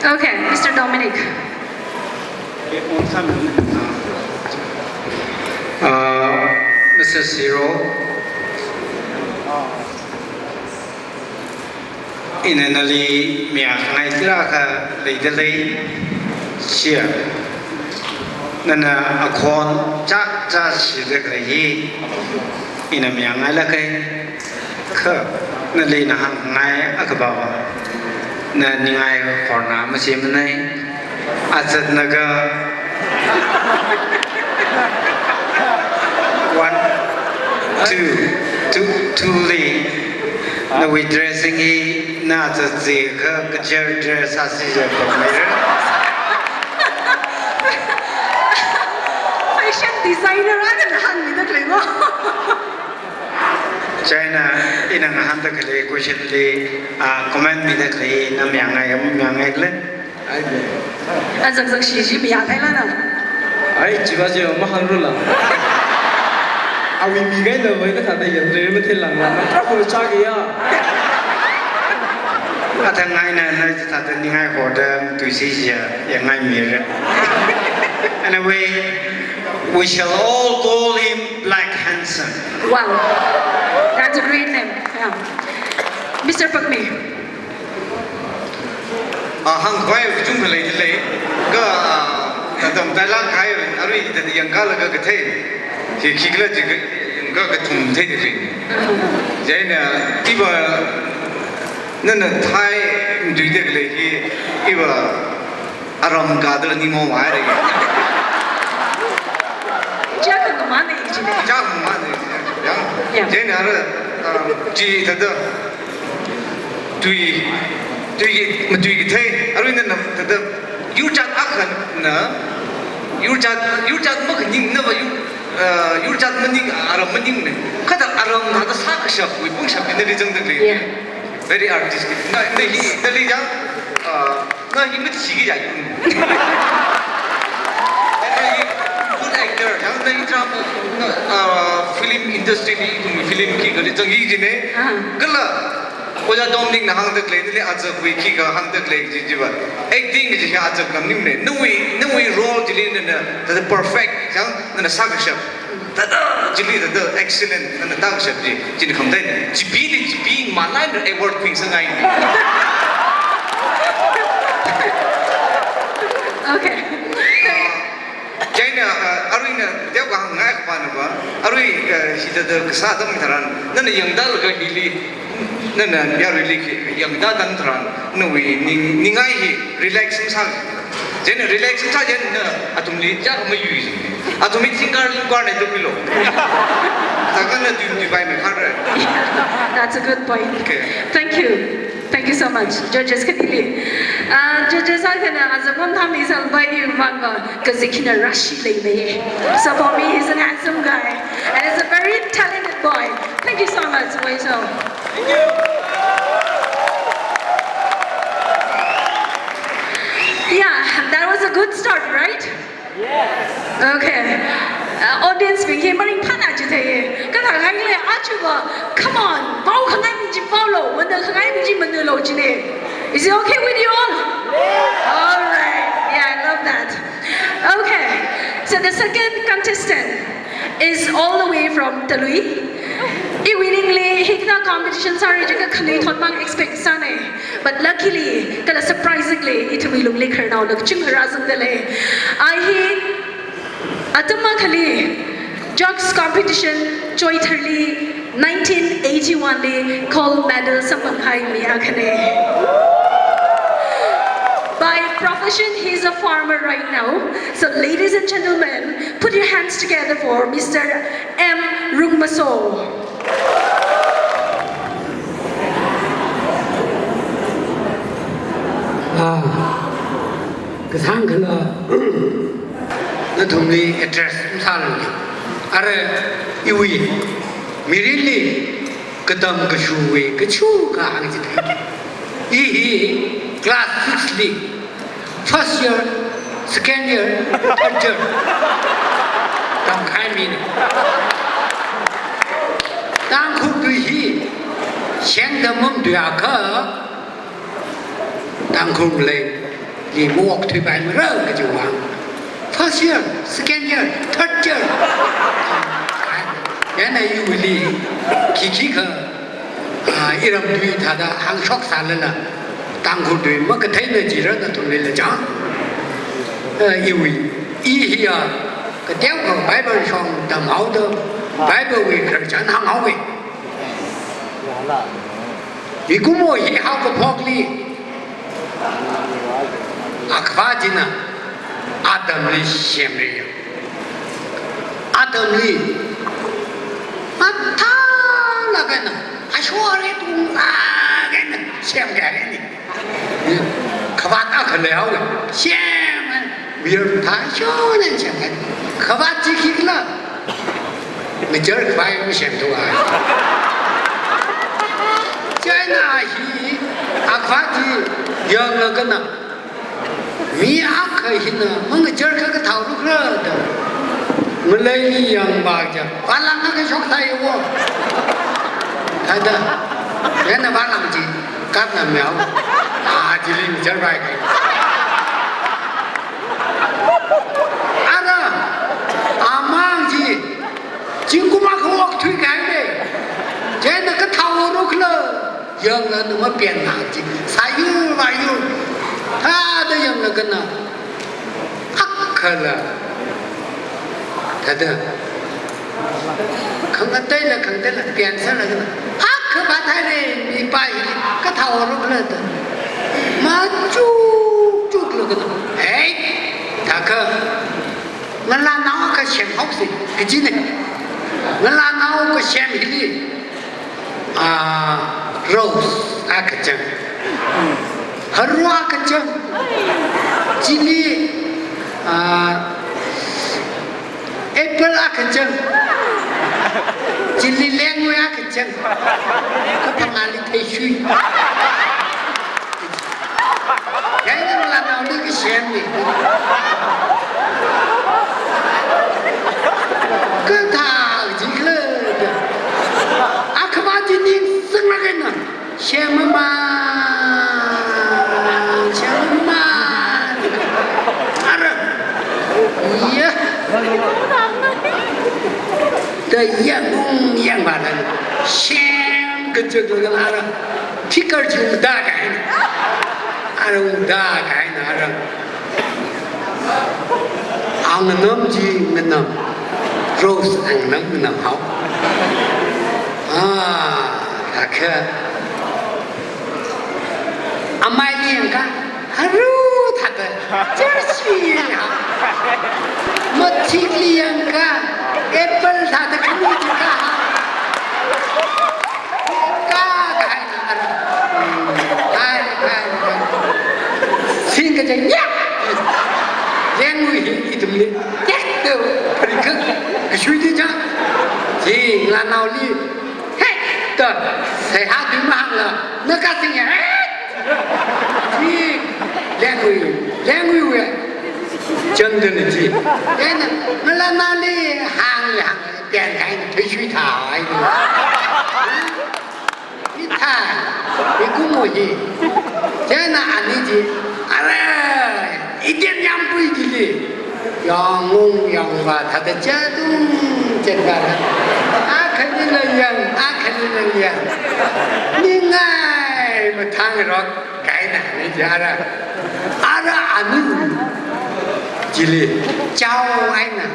Okay, Mister Dominic. Ah, Mister Siro, ina nali miyakhangai tarākha leida lei, chia. Nana akhon chak chak shida khalei hi, ina miyangngailāka. Kha, nali na hāngngai akha ba, na ningai khorna masi manai, azat naga, one, two, two, two li, nawui dressing hi, na azat zi kha, kajer dress asi ja pamira. Fashion designer ana hāngmida khalei mo. China, ina ngahānda khalei question li, ah, comment mida khalei, na miyangngai, miyangngai khala? Ai, azak zak shi shi miya thai la na. Ai, chiva chiva mahāngrula. Awi mi gai da vai kathāda yanre mathei langla, na pra ko cha ki ya. Athang ngai na, na thāda ningai hoda, tui si ya, ya ngai mira. Anyway, we shall all call him Black Handsome. Wow, that's a great name. Yeah. Mister Pakmi. Ah, hāngkhavai kachungkha leida lei. Kha, ah, katam tailāk kahai, arui thāda yangkālaga kathei. Khi, khikhala chi ka, yangkā kathum theida lei. Chieina, iva, nana thai matuida khalei hi, iva, aram kadala ni mo mai re. Chākha khamāna jine. Chākha khamāna jine. Ya. Ya. Chieina ara, ah, chi thāda tui, tui, matui kathei, arui nana thāda yurchat akhana, yurchat, yurchat makhaning nava yur, ah, yurchat maning, aram maning ne. Kha thāda aram thāda sākashapwui pangshap ina ri zangda lei. Ya. Very artistic. Na, na hi, na li jang, ah, na hi mathiki ya yung. Na hi good actor, jang na hi drama, na, ah, film industry li, film ki kali zang hi jine. Ah. Kala, Ojā Tomlingna hāngda khalei, nali aja khui khikha hāngda khalei kaji chiva. Acting kaji hi aja khanganing ne. Nawui, nawui role chili nana, thāda perfect, chang, nana sākashap. Thāda, chili thāda excellent, nana tākashap chi, china khamdai. Chibili, chibi, malai na award khuingasakngai. Okay. Chieina, uh, aruina, teokha hāngngai kapanava, arui, uh, hithāda kasā atam tharan, nana yangdalaga hili, nana yaruili khi yangda atam tharan, nawui ning, ningai hi relax masā. Chieina relax masā chieina athumli chākha mayui ji. Athumli jingkar lungkar na tukmilo. Thākha na tui, tuipai meikhare. That's a good point. Okay. Thank you. Thank you so much, judges khanili. Uh, judges akhana aja pamthami salbai iwui vang kazi khina rashi leimei. So for me, he's an handsome guy and he's a very talented boy. Thank you so much, Waiso. Yeah, that was a good start, right? Okay. Uh, audience bing hi maringphāna jithei. Kathākhangle achuva, come on, pao khangai mi chi paolo, mana khangai mi chi manalo jine. Is it okay with you all? All right. Yeah, I love that. Okay. So the second contestant is all the way from Talui. Iwui ningli hikathā competition sāra jiakha khanuithot mang expect sāne. But luckily, kala surprisingly, ithumwui lungli khararnaona kachungkha rāzangda lei. A hi atam akhali jokes competition Choitharli nineteen eighty-one li gold medal samphangkahai mi akhane. By profession, he is a farmer right now. So, ladies and gentlemen, put your hands together for Mister M Rungmaso. Ah, kasāngkhala, nathumli address masālu. Ara iwui mirinli katam kashuwui kachukha hāngchithei. I hi class six li first year, second year, third year tamkahai mine. Tangkhul tui hi shengda mamatuiakha, Tangkhul ngaleili maokthuipaimara kajiwui vang. First year, second year, third year. Chieina iwuili khikhikha, ah, iram tui thāda hāngshok sālala, Tangkhul tui makatheina jira nathumlila chang. Ah, iwui, i hiya, kateokha Bible shong tamhaoda, Bible wui khararchan hānghaowe. Mikumo hi haokaphokli, akhavā china atamli semre. Atamli mathālāk eina, ashore tunglāk eina semkahai ni. Khavāt akha leihaowe, sem, mir thāshona semkahai. Khavāt chi khikhala, ngajar khavai masemthuwa. Chieina hi akhavāt chi yanglaga na, mi akha hina mangajar kha kathāorakhala da, ngaleili yangva kaja, vālang akha shokthaiwo. Thāda, chieina vālang chi katna miao. Ah, chili ngajar vai kai. Ara, amang chi, zingkum akha okthuikahaine. Chieina kathāorakhala, yangla numa pianna chi, sāyur vāyur, thāda yanglaga na, akhala, thāda, khangateila, khangateila, piansālaga na, akha vāthaire, mipā hili, kathāorakhala da, machukchuklaga na, hei, thākha, ngalānao akha semhaosi, kajine. Ngalānao kasem hili, ah, rose akha chang. Harua akha chang. Chili, ah, apple akha chang. Chili lengwui akha chang. Kaphangāli theishui. Chieina ngalānaoli kasemni. Kathā jikhala da. Akhavāt chi ningsanglāk eina, Shemma, shemma. Ara. Ya. Da yang, yang ba da. Shem kachuk da ara. Tikar chi da kai. Ara da kai na ara. Angnam chi nganam. Rose angnam nganam hao. Ah, kaka. Amai li yangka, haru thāda, chershi ya. Mathik li yangka, apple thāda khani jika. Ka, ka, hai, hai, hai, hai. Sing ka jeng, ya. Lengwui hi, ithumli, ya, to, pharikha, kashui di jang. Jing, la nao li, hey, to, seihā di mahāngla, na ka sing ya, hey. Jing, lengwui, lengwui wui. Chang dan ji. Yana, ngala nali hang li hang, pian kai, thui shui thai. Ithā, ikumo hi. China ani ji, ara, iden yampui ji li. Yangung, yangba, thāda chadung, chadung. Akhali la yang, akhali la yang. Ningai, mathang rok. Kaina, ni jara. Ara anu. Jili. Chao aina.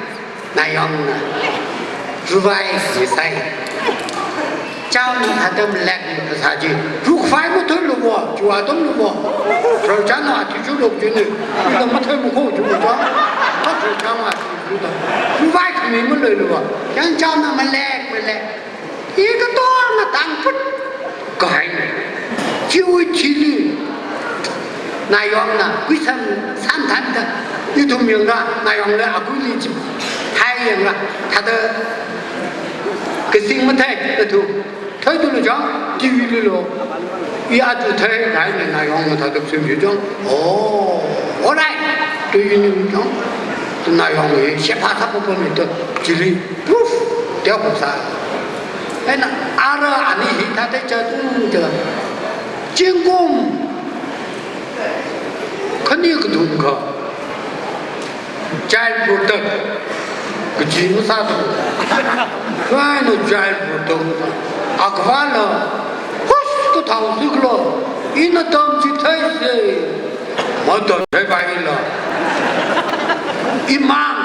Nayongna. Ruvai sisai. Chao ni thāda malek ni kasaji. Rukfai mathoi lubo. Chua dom lubo. Rojano ati chu lok juni. Ina mathoi mukho chu lok. Rojano ati chu lok. Ruvai kami maloi lubo. Yang chao na malek, malek. Ikato na tangput kahai. Chiwui chili. Nayongna, kuisam san thāda. Ithum yangra, nayongla, akuli chi. Hai yangra, thāda. Kasing mathei, ithum. Thei tu lo jang, T V li lo. I atu thei, kahai na nayongna thāda sim jang. Oh, alright. Tu yun jang. Tu nayong ye, shepa sa popo mi tu, chili. Puf, dia puf sa. Ena ara ani hithāda chadung da. Jingkum. Khani kathum kha. Child protect. Kaji masāda. Kaina child protect. Akvāla. Hush kathao ziklo. Ina tam chi thaise. Mathāda theipai la. Imang.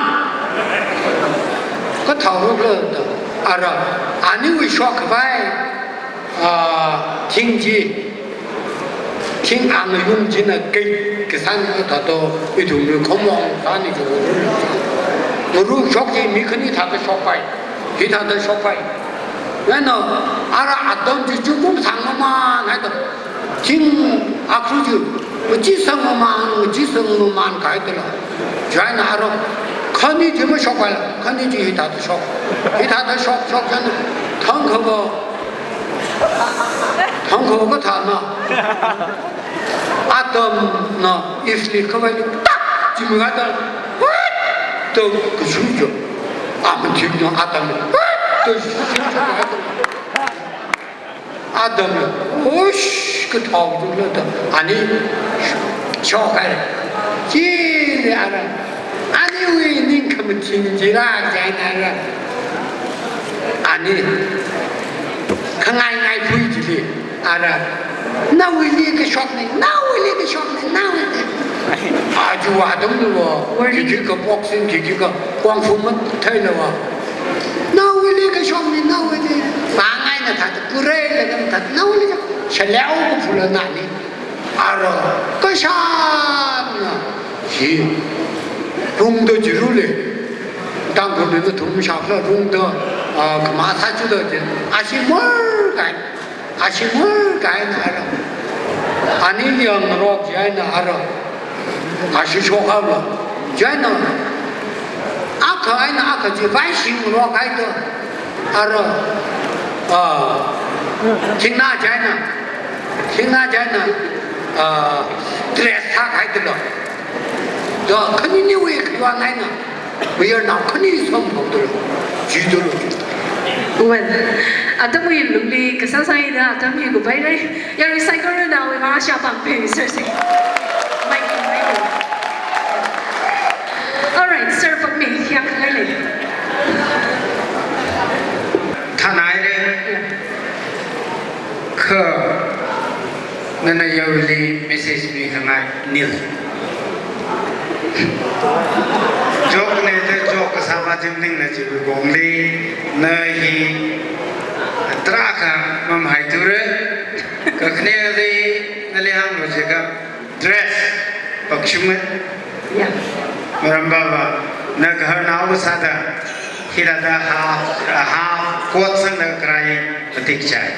Kathao rukla da. Ara. Aniwui shokpai. Ah, thing chi. Thing angayung china kai. Kasan thāda. Ithumli khomong sani chu. Ngaru shok chi mi khani thāda shokpai. Hithāda shokpai. Nano, ara atam chi chu kum sang mama, nai to. Thing akhu chu, machi sang mama, machi sang mama, kai to la. China ara, khani chi mashokpai la, khani chi hithāda shok. Hithāda shok, shok china, thang khava, thang khava kathāna. Atamna Eve li khavai li tak, chimikha ta, what? To kashui jo. Aman thik no Atam. What? To shui jo. Atamna, ush, kathao tu lo ta. Ani, shokhai. Chili ara. Aniwui ningkhamathing chila, china ara. Ani, khangai ngaiphui chili. Ara, nawuili kashokna, nawuili kashokna, nawuili. Aja atamli va, khikhi ka boxing, khikhi ka kung fu matheila va. Nawuili kashokna, nawuili. Pangai na thāda, kurai la na thāda, nawuili ka, shalao ka phula nani. Ara, kashapna, hi, rungda jirule. Tangkhulna thum shapla rungda, ah, khamasa chuda jin. Ashi mor kai. Ashi mor kaina ara. Ani yangrok jaina ara. Ashi shokhaola. Jaina. Akha eina akha chi vaishingrok haida. Ara. Ah. Thingna jaina. Thingna jaina. Ah. Dress thākhaida lo. Da khaniniwui kayuan eina. Mayarnao khani samphangda lo. Jida lo. Well, atamwui lungli kasāsāida atam hi kuphaira. Yarui saikorana awui vang shapang phe, sir, sir. Mic, mic. All right, sir, pakmi, yang khangai lei. Thanai lei. Yeah. Kha, nana yaruili message mikhangai nil. Joke ne da joke kasā machimningna chiwui kongli, na hi tarākha mamahaitura, kakhane nali, nali hānglu jiakha, dress, pakshunga. Yeah. Maram baba, na gaharnao sāda, hithāda half, half coat sangda kharai matik chai.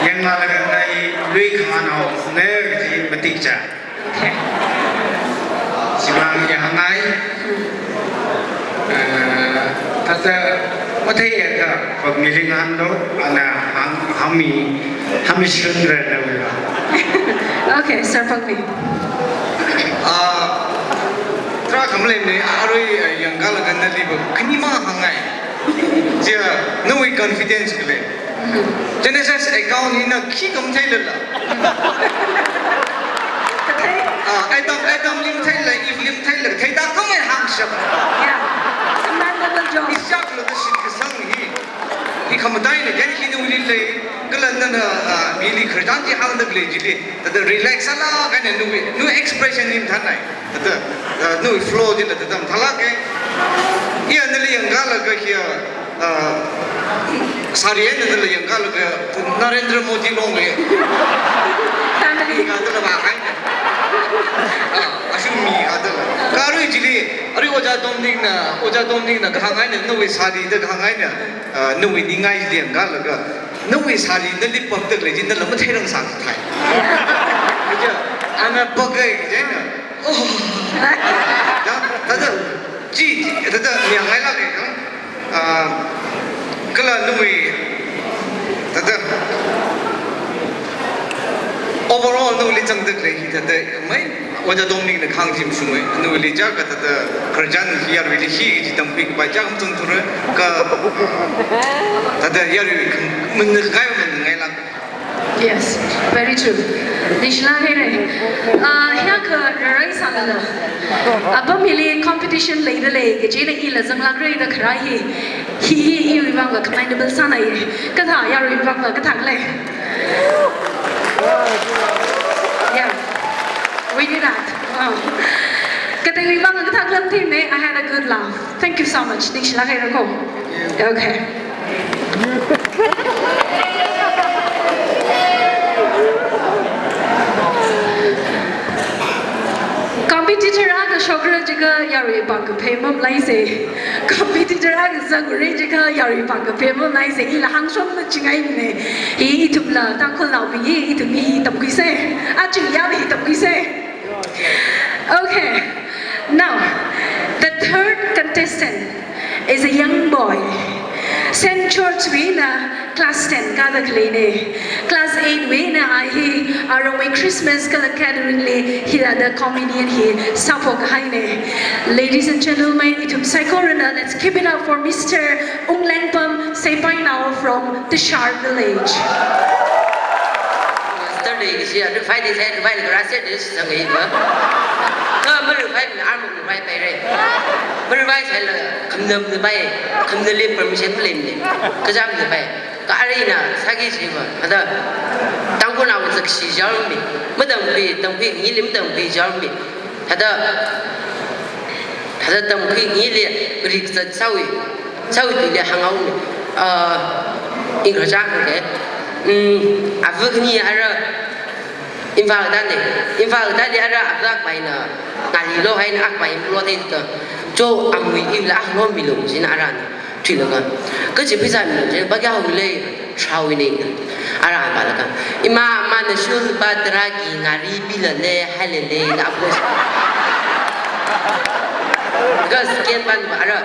Yanglaga na hi lui khamānao, na kaji matik chai. Okay. Chimang ya hāngai. Eh, thāda matheiakha, pakmi ringhanlu, ana hāng, hāngmi, hāngmi shunra na wila. Okay, sir, pakmi. Ah, tarākha maleimana, arui, eh, yangkalaga nali ba, khani mahāngai. Chia, nawui confidence khalei. Genesis account hina khi kamatheilala. Kathei. Ah, Adam, Adam li matheila, Eve li matheila, theida khamei hāngshap. Yeah. Commendable job. Ishak lo da shitkasang hi. Hi khamataina, yan hi nawuili lei, kala nana, ah, mili khararchan chi hāngda khalei chili. Thāda relax sālaga eina nawui, nawui expression hi mathānai. Thāda, ah, nawui flow chila thāda mathālāka. Iya nali yangkalaga hiya, ah, sari eina nali yangkalaga Narendra Modi long le. Family. Mikha dala ba hai. Ah, ashum mikha dala. Kha arui chili, arui Ojā Dominic na, Ojā Dominic na kahāng eina, nawui sari da kahāng eina, ah, nawui ningai chili yangkalaga, nawui sari nali pakda khalei chi nala matheirang sāthai. Kaja, ana pakai kaji eina. Oh. Ya, thāda, chi, thāda, mi angai lāka, no? Ah, kala nawui, thāda, overall nawuili zangda khalei hi thāda, mai, Ojā Dominic na kahāng chi mashunga, nawuili jiakha thāda, khararchan hi yaruili hi kaji tamkhui kapai jiakha mazangthura, kha, thāda, yarui, mun ngai, mun ngai lāk. Yes, very true. Ningshilāk haira. Ah, hiyākha rarai sālala, apam hili competition leida lei, kachina ila zanglākra da kharai hi, hi, hi, iwui vangva commendable sānaiya. Kathā, yaruiwui vangva kathā lei. Yeah, we did that. Wow. Kateiwui vangva kathā lam thei me, I had a good laugh. Thank you so much. Ningshilāk haira ko. Okay. Competitor akha shokra jiakha yarui pāng kaphei mamalaisa. Competitor akha zangra jiakha yarui pāng kaphei mamalaisa. Ila hāngshok machingaimana. Hi ithumla Tangkhulnaobing hi ithum hi tamkhuisa. Aja ya hi tamkhuisa. Okay. Now, the third contestant is a young boy. Saint George wui eina class ten kāda khaleina. Class eight wui eina a hi aramwui Christmas kala gathering li hithāda comedian hi sāphok kahaina. Ladies and gentlemen, ithum saikorana, let's give it up for Mister Unglengpam Seipainao from Tashar village. Master lei kashi, a, revise sāi, revise laga rasa de shitsang iva. Kha marevise na armuk revise paira. Marevise sālala, khamna mapai, khamnali permission maleimana. Kajam mapai. Kha arui ina sāki jiva. Thāda, Tangkhulnao zakshi jarmi. Matamkhui, tamkhui ngili matamkhui jarmi. Thāda, thāda tamkhui ngili rik zat sāwui, sāwui tuili hānghaomi. Ah, English hāngke. Mm, ava khani ara Imphal dani, Imphal dani ara ava akpaina, ngalilo haina akpai lo thei ta. Jo amui ila lo milu jin arana. Thuilaga, kachi pheisā mi je, ba kya hule, shawine. Ara ba laga, ima mana shul ba tarā ki ngari bila le, haile le, la apos. Because ken ban ba ara,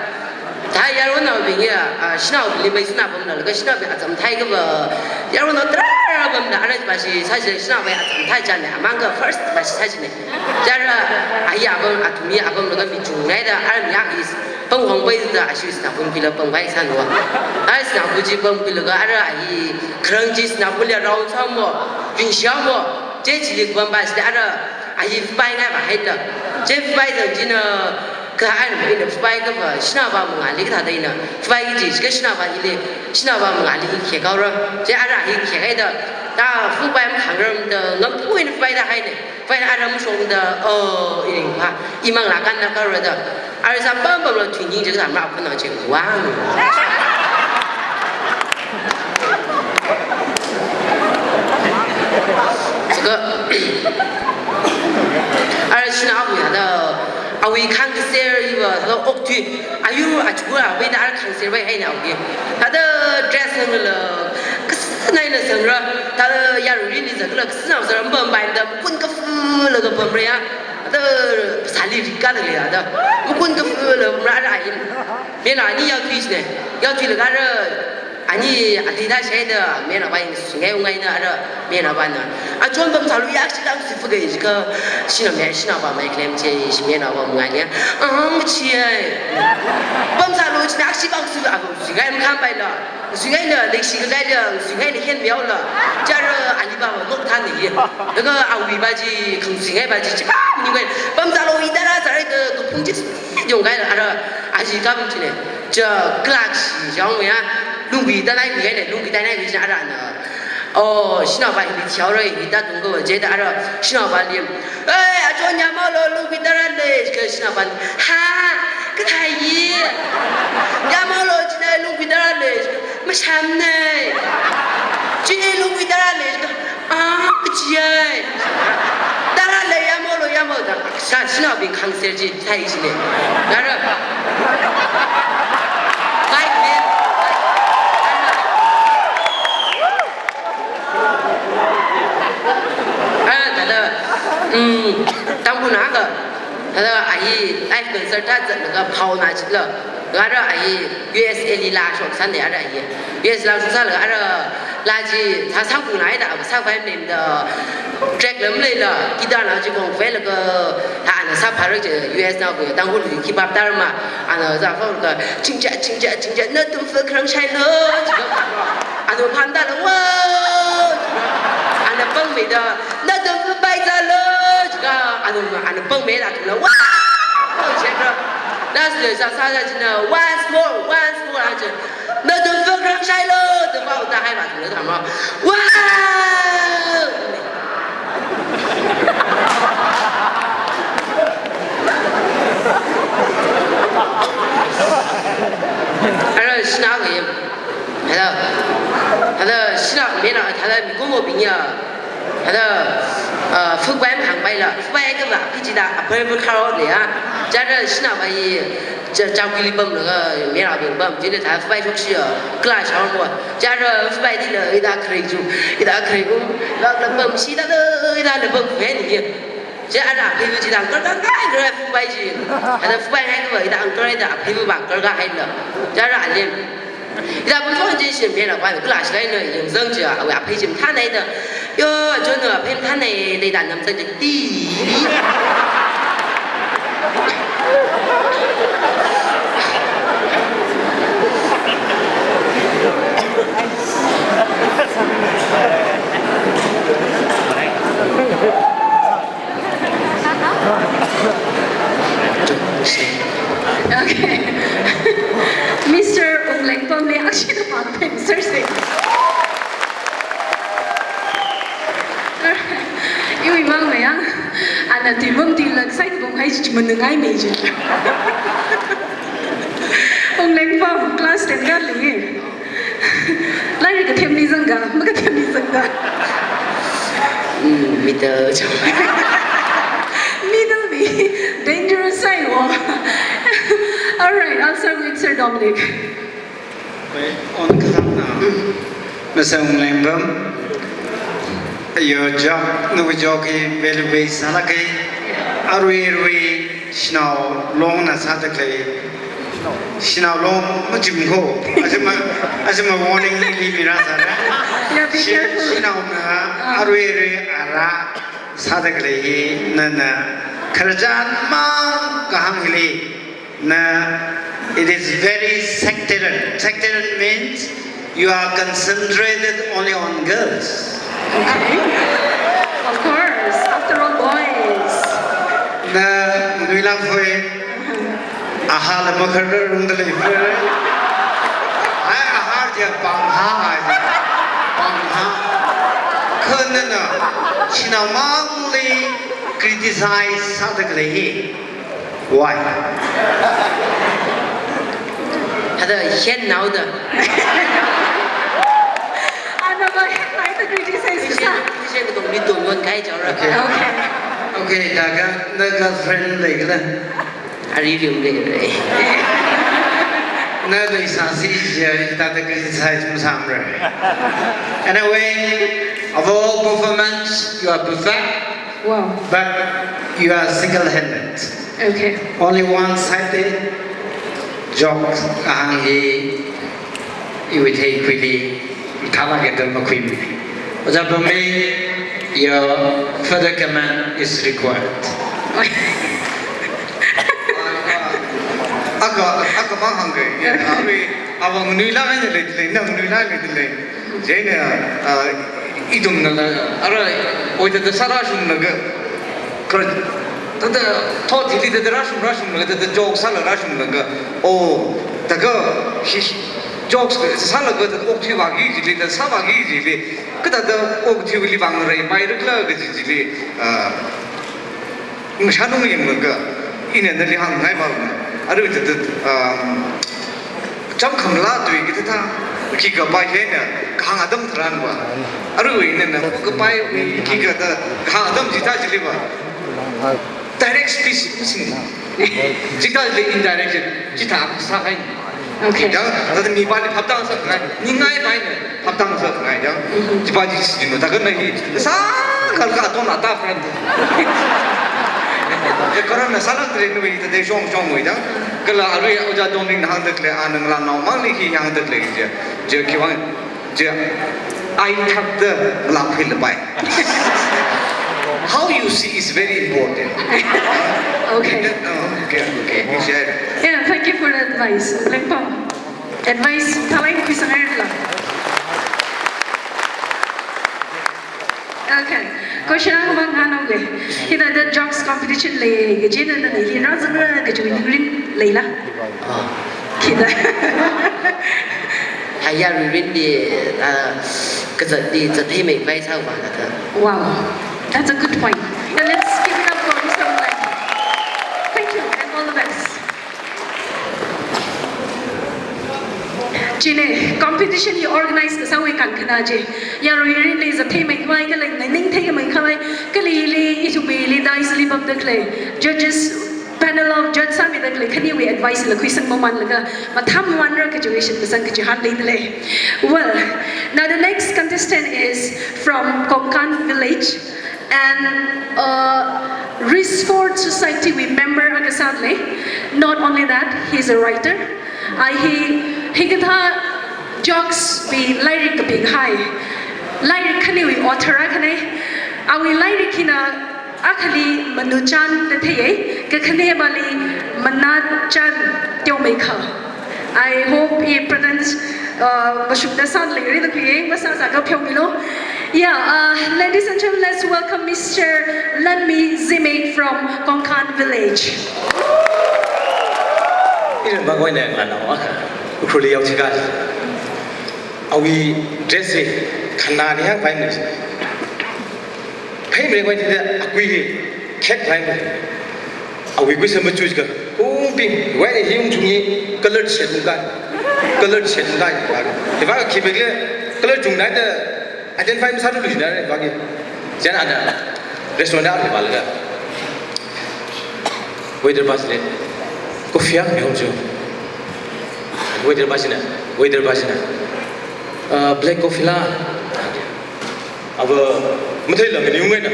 thā yaronaobing ya, ah, shanaobingli mai sāna pamna, laga shanaobing atam thai kaba, yaronao tarā pamna, ara bashi sāshi, shanaobing atam thai chane, amang ka first bashi sāshine. Jara, aya pam, athumya pam laga mi chungngaida, ara mi ya is. Pangkhongpai da ashi sinā phungkila pangpai sānwa. Ai sinā phuji phungkilaga ara ahi kharang chi sinā phungli rao sāmo, ringshamo, che chili pampai sida ara ahi phaingai ba haida. Che phai da jina ka ai na ina phai ka ba sinā ba mangāli kathāda ina. Phai ji ka sinā ba ili, sinā ba mangāli khekhaora. Che ara ahi khekhaida. Ta phupai makhangram da ngam phuina phaida haine. Phaina ara mashokda, oh, iring pha, imang lakan na karo da. Ara sāpam pamla thingying je ka tamra khunna je wang. Saka, ara sinā awui hada, awui khangser iva, hada okthui, ayu achukura, awui da ara khangser vai haina awui. Hada dress nangla, kasnaina sangra, hada yaruili zakla, kasna sara, mbam bai da, kun ka fula ka pamra ya. Hada sali rika da le ya da. Kun ka fula pamra ara ain. Mena ani yauthui ne. Yauthuilaga ara ani athei da shaida mena bai singai ungai na ara mena bana. Achon pamsālu ya shi dang si fugai jika. Sinā me, sinā ba mai claim che, shi mena ba mungai ne. Ah, chi ai. Pamsālu chi na shi bang si, ah, singai makhampai la. Singai la, leshi kagai la, singai la hen miao la. Chara ani ba ma nok than ne. Laga awui ba ji, khang singai ba ji, chi ba ni gai. Pamsālu i dara sarai da, ka phung chi yong gai la, ara, aji ka phung chi ne. Cha, class shi yong ya. Lungwi da nai wi ne, lungwi da nai wi ara na. Oh, sinā ba hili thiaora, hili da tung ko je da ara, sinā ba lim. Ei, achon yamao lo lungwi dara le, ka sinā ba. Ha, kathai yi. Yamao lo china lungwi dara le, masham ne. Chini lungwi dara le, ah, kachi ai. Dara le yamao lo yamao da. Sa sinā bing khangser ji, sai ji ne. Dara. Kai ne. Ah, thāda, um, Tangkhul na ka, thāda ahi live concert thāda zatlaga phaona chila, ara ahi U S A li lashok sāne ara ahi. U S lashok sālaga ara laji sā sākhuinai da, sākhuimeida track lam leila, guitar na chi kong felaga, thā ana sāpharak je U S na ku, Tangkhul li kibap tarma, ana za fo ka, chingcha, chingcha, chingcha, nathum fa kharang shailo, chika. Ana phamda lo, wow! Ana pangmeida, nathum fa paizalo, chika. Ana, ana pangmeida lo, wow! Chika. Last le sa sa sa china, once more, once more, aja. Nathum fa kharang shailo, da wow, da hai ba, da ma. Wow! Ara sinā ka yam. Hada, hada sinā mena, hada mikumobing ya. Hada, ah, fukbai mahāngbai la, fukbai ka ba, pichi da, apar apar kharo le ya. Chara sinā bai, cha, chakili pamlaga, mena bing pam, jine thā fukbai shokshi ya, class shang mo. Chara fukbai di la, ida kharei ju, ida kharei um, la, la pamshi da, ida la pam pen ya. Chi ara aphei chi dang kar kar kar kar fukbai chi. Hada fukbai ngai kaba ida ang kar ida aphei bang kar kar haina. Chi ara alim. Ida pun son chi shim phe na kwan kula shi kai na ying zang chi awui aphei chi mathānai da. Yo, jo na aphei mathānai da ida nam zang chi ti. Okay. Mister Unglengpam le action pang pen sir se. Iwui mang me ya. Ana timum tilak sai bung hai chi manungai me chi. Unglengpam class ten ka le. Lairik kathemli zanga, makathemli zanga. Mm, middle chang. Middle mi dangerous side wo. All right, I'll start with Sir Dominic. Wei, on kasang na. Mister Unglengpam. Yo, jok, nawui jok hi value-based sālāka. Arui arui shanao longna sāda khalei. Shanao long machim ko. Asima, asima warning li mira sāra. Yeah, be careful. Shanaona arui arui ara sāda khalei hi nana khararchan mang kahāng hili. Na It is very sectarian. Sectarian means you are concentrated only on girls. Okay. Of course, after all, boys. Na nuilang hoi, aha la makar rung da lei. Ai, aha dia pang ha ai. Pang ha. Khanna na, shina mangli criticize sāda lei. Why? Hada hen nao da. Ana ba hen nao da criticize sā. Ise ise ko mi don wan kai chao ra. Okay. Okay. Okay, daga na girlfriend leila. Ari rium le re. Na leisāsi jia, tada criticize masāmara. Anyway, of all performance, you are perfect, Wow. but you are single-handed. Okay. Only one-sided joke ahang hi iwui theikhuili thala keda makhuimi. Ojā Pammi, your further comment is required. Aka, aka mang hāngga, ya, awi, awang nui la ngai le le, nang nui la le le. Jena, ah, ithumna la, ara, oi tada sā rāshunglaga, kar, tada, thot hili tada rāshung, rāshunglaga, tada joke sāla rāshunglaga, oh, tada, hi, jokes sālaga, tada okthui vāki jili, tada sā vāki jili, kathāda okthuili vāngarai mai rikla kaji jili, ah, ngashanung yanglaga, ina nali hāngngai ba, arui tada, um, cham khamla tui kithāda, khikha pai hina, kahāng atam tharan ba. Arui ina na, kapai, khikha da, kahāng atam chithā chili ba. Direct speech, sing. Chithā chili indirect, chithā sāhai. Okay. Dang, tada mipāli phaptang sāngai, ningai paina phaptang sāngai dang. Chipa ji sino, tada na hi, sākar ka ton ata friend. Ya, karan na salang tre nui, tada shong shong wui dang. Kala arui Ojā Donlingna hāngda lei, a nang la nao mangli hi hāngda lei je. Je khiwuivang, je, ai thakda la phi le pai. How you see is very important. Okay. Oh, okay, okay, we share. Yeah, thank you for the advice. Lengpam. Advice, thalai khuisanghaira. Okay. Question ang bang ano ge. Hithāda jokes competition lei, kajina na ni, hi rāzangra, kajui ni rin leila. Ah. Khida. Haya rin di, ah, kazat di, zat hi mai pai sa ba kata. Wow. That's a good point. Yeah, let's give it up for Mister Ulai. Thank you and all the best. Chine, competition hi organize kasāwui kankhana chi. Yarui rinli zathei mai khavai, kala ningthei mai khavai, kala ili ithumwuili dais li pamda khalei judges, panel of judge sāmida khalei khaniwui advice la khuisang mamanlaga, matham manra congratulation kasang kachihān leida lei. Well, now the next contestant is from Kongkan village. And, uh, Risford Society wui member akha sāda lei. Not only that, he's a writer. Ai hi, hikathā jokes wui lairik kapikahai. Lairik khaniwui author akhana. Awui lairik hina akhali Manuchan da theiya, kakhanevali Manachan Teomeikha. I hope I pronounce, uh, mashungda sāda leira da khuiya, masāsā ka pheomilu. Yeah, uh, ladies and gentlemen, let's welcome Mister Lanmi Zimik from Kongkan village. Ina mangwai na ngana wa, Ukhrulli yau chika. Awui dress hi, khana ni hang pai ni. Phei mre wai tida akui hi, khet phai mre. Awui kui sa machu ka, kung ping, wai ni hi ungchung hi, colored shirt ungkai. Colored shirt ungkai. Iva khi bek le, colored chung nai da, identify masā lu lu na, iva khi. Jan ada, restaurant da, iva la. Waiter pa sile, coffee ya, mi ungchung. Waiter pa sina, waiter pa sina. Uh, black coffee la. Ava, matheila ngani ungena.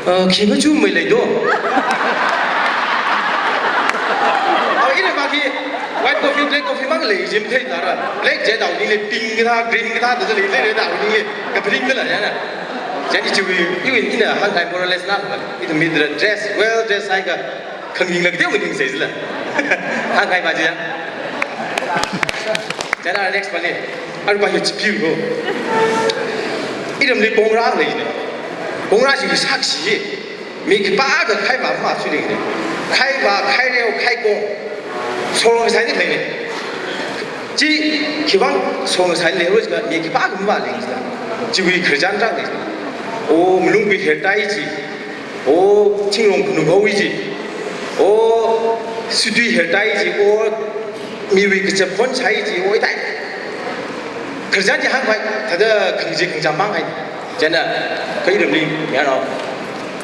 Ah, khi machu mai leido. Ava ina ba khi, white coffee, black coffee mang lei, jim thei tara. Black je dao ni le, pink kathā, green kathā, da lei, lei, lei dao ni le, ka pink kala ya na. Jadi chui, iwui ina hāngkahai more or less na, ina mi dress, well dress hai ka, khangning la kade ning sai la. Hāngkahai ba je ya. Chieina next pali. Arui pa hi chipiu ko. Iramli kongra leine. Kongra chi sakshi. Mi khipākha khaivā masui leine. Khaivā, khaireo, khaikong. Sorong sai ni leine. Chi khiwuivang sorong sai leiroi jiakha mi khipākha mavālei jida. Chiwui khararchan rāng leine. O, malung kui hertai chi. O, thingrong khanuk haowi chi. O, sutui hertai chi. O, miwui kachap phon chai chi. O, itai. Khararchan chi hāngpai, thāda khangachee khangacham mang hai. Chieina, kha iramli, ya no.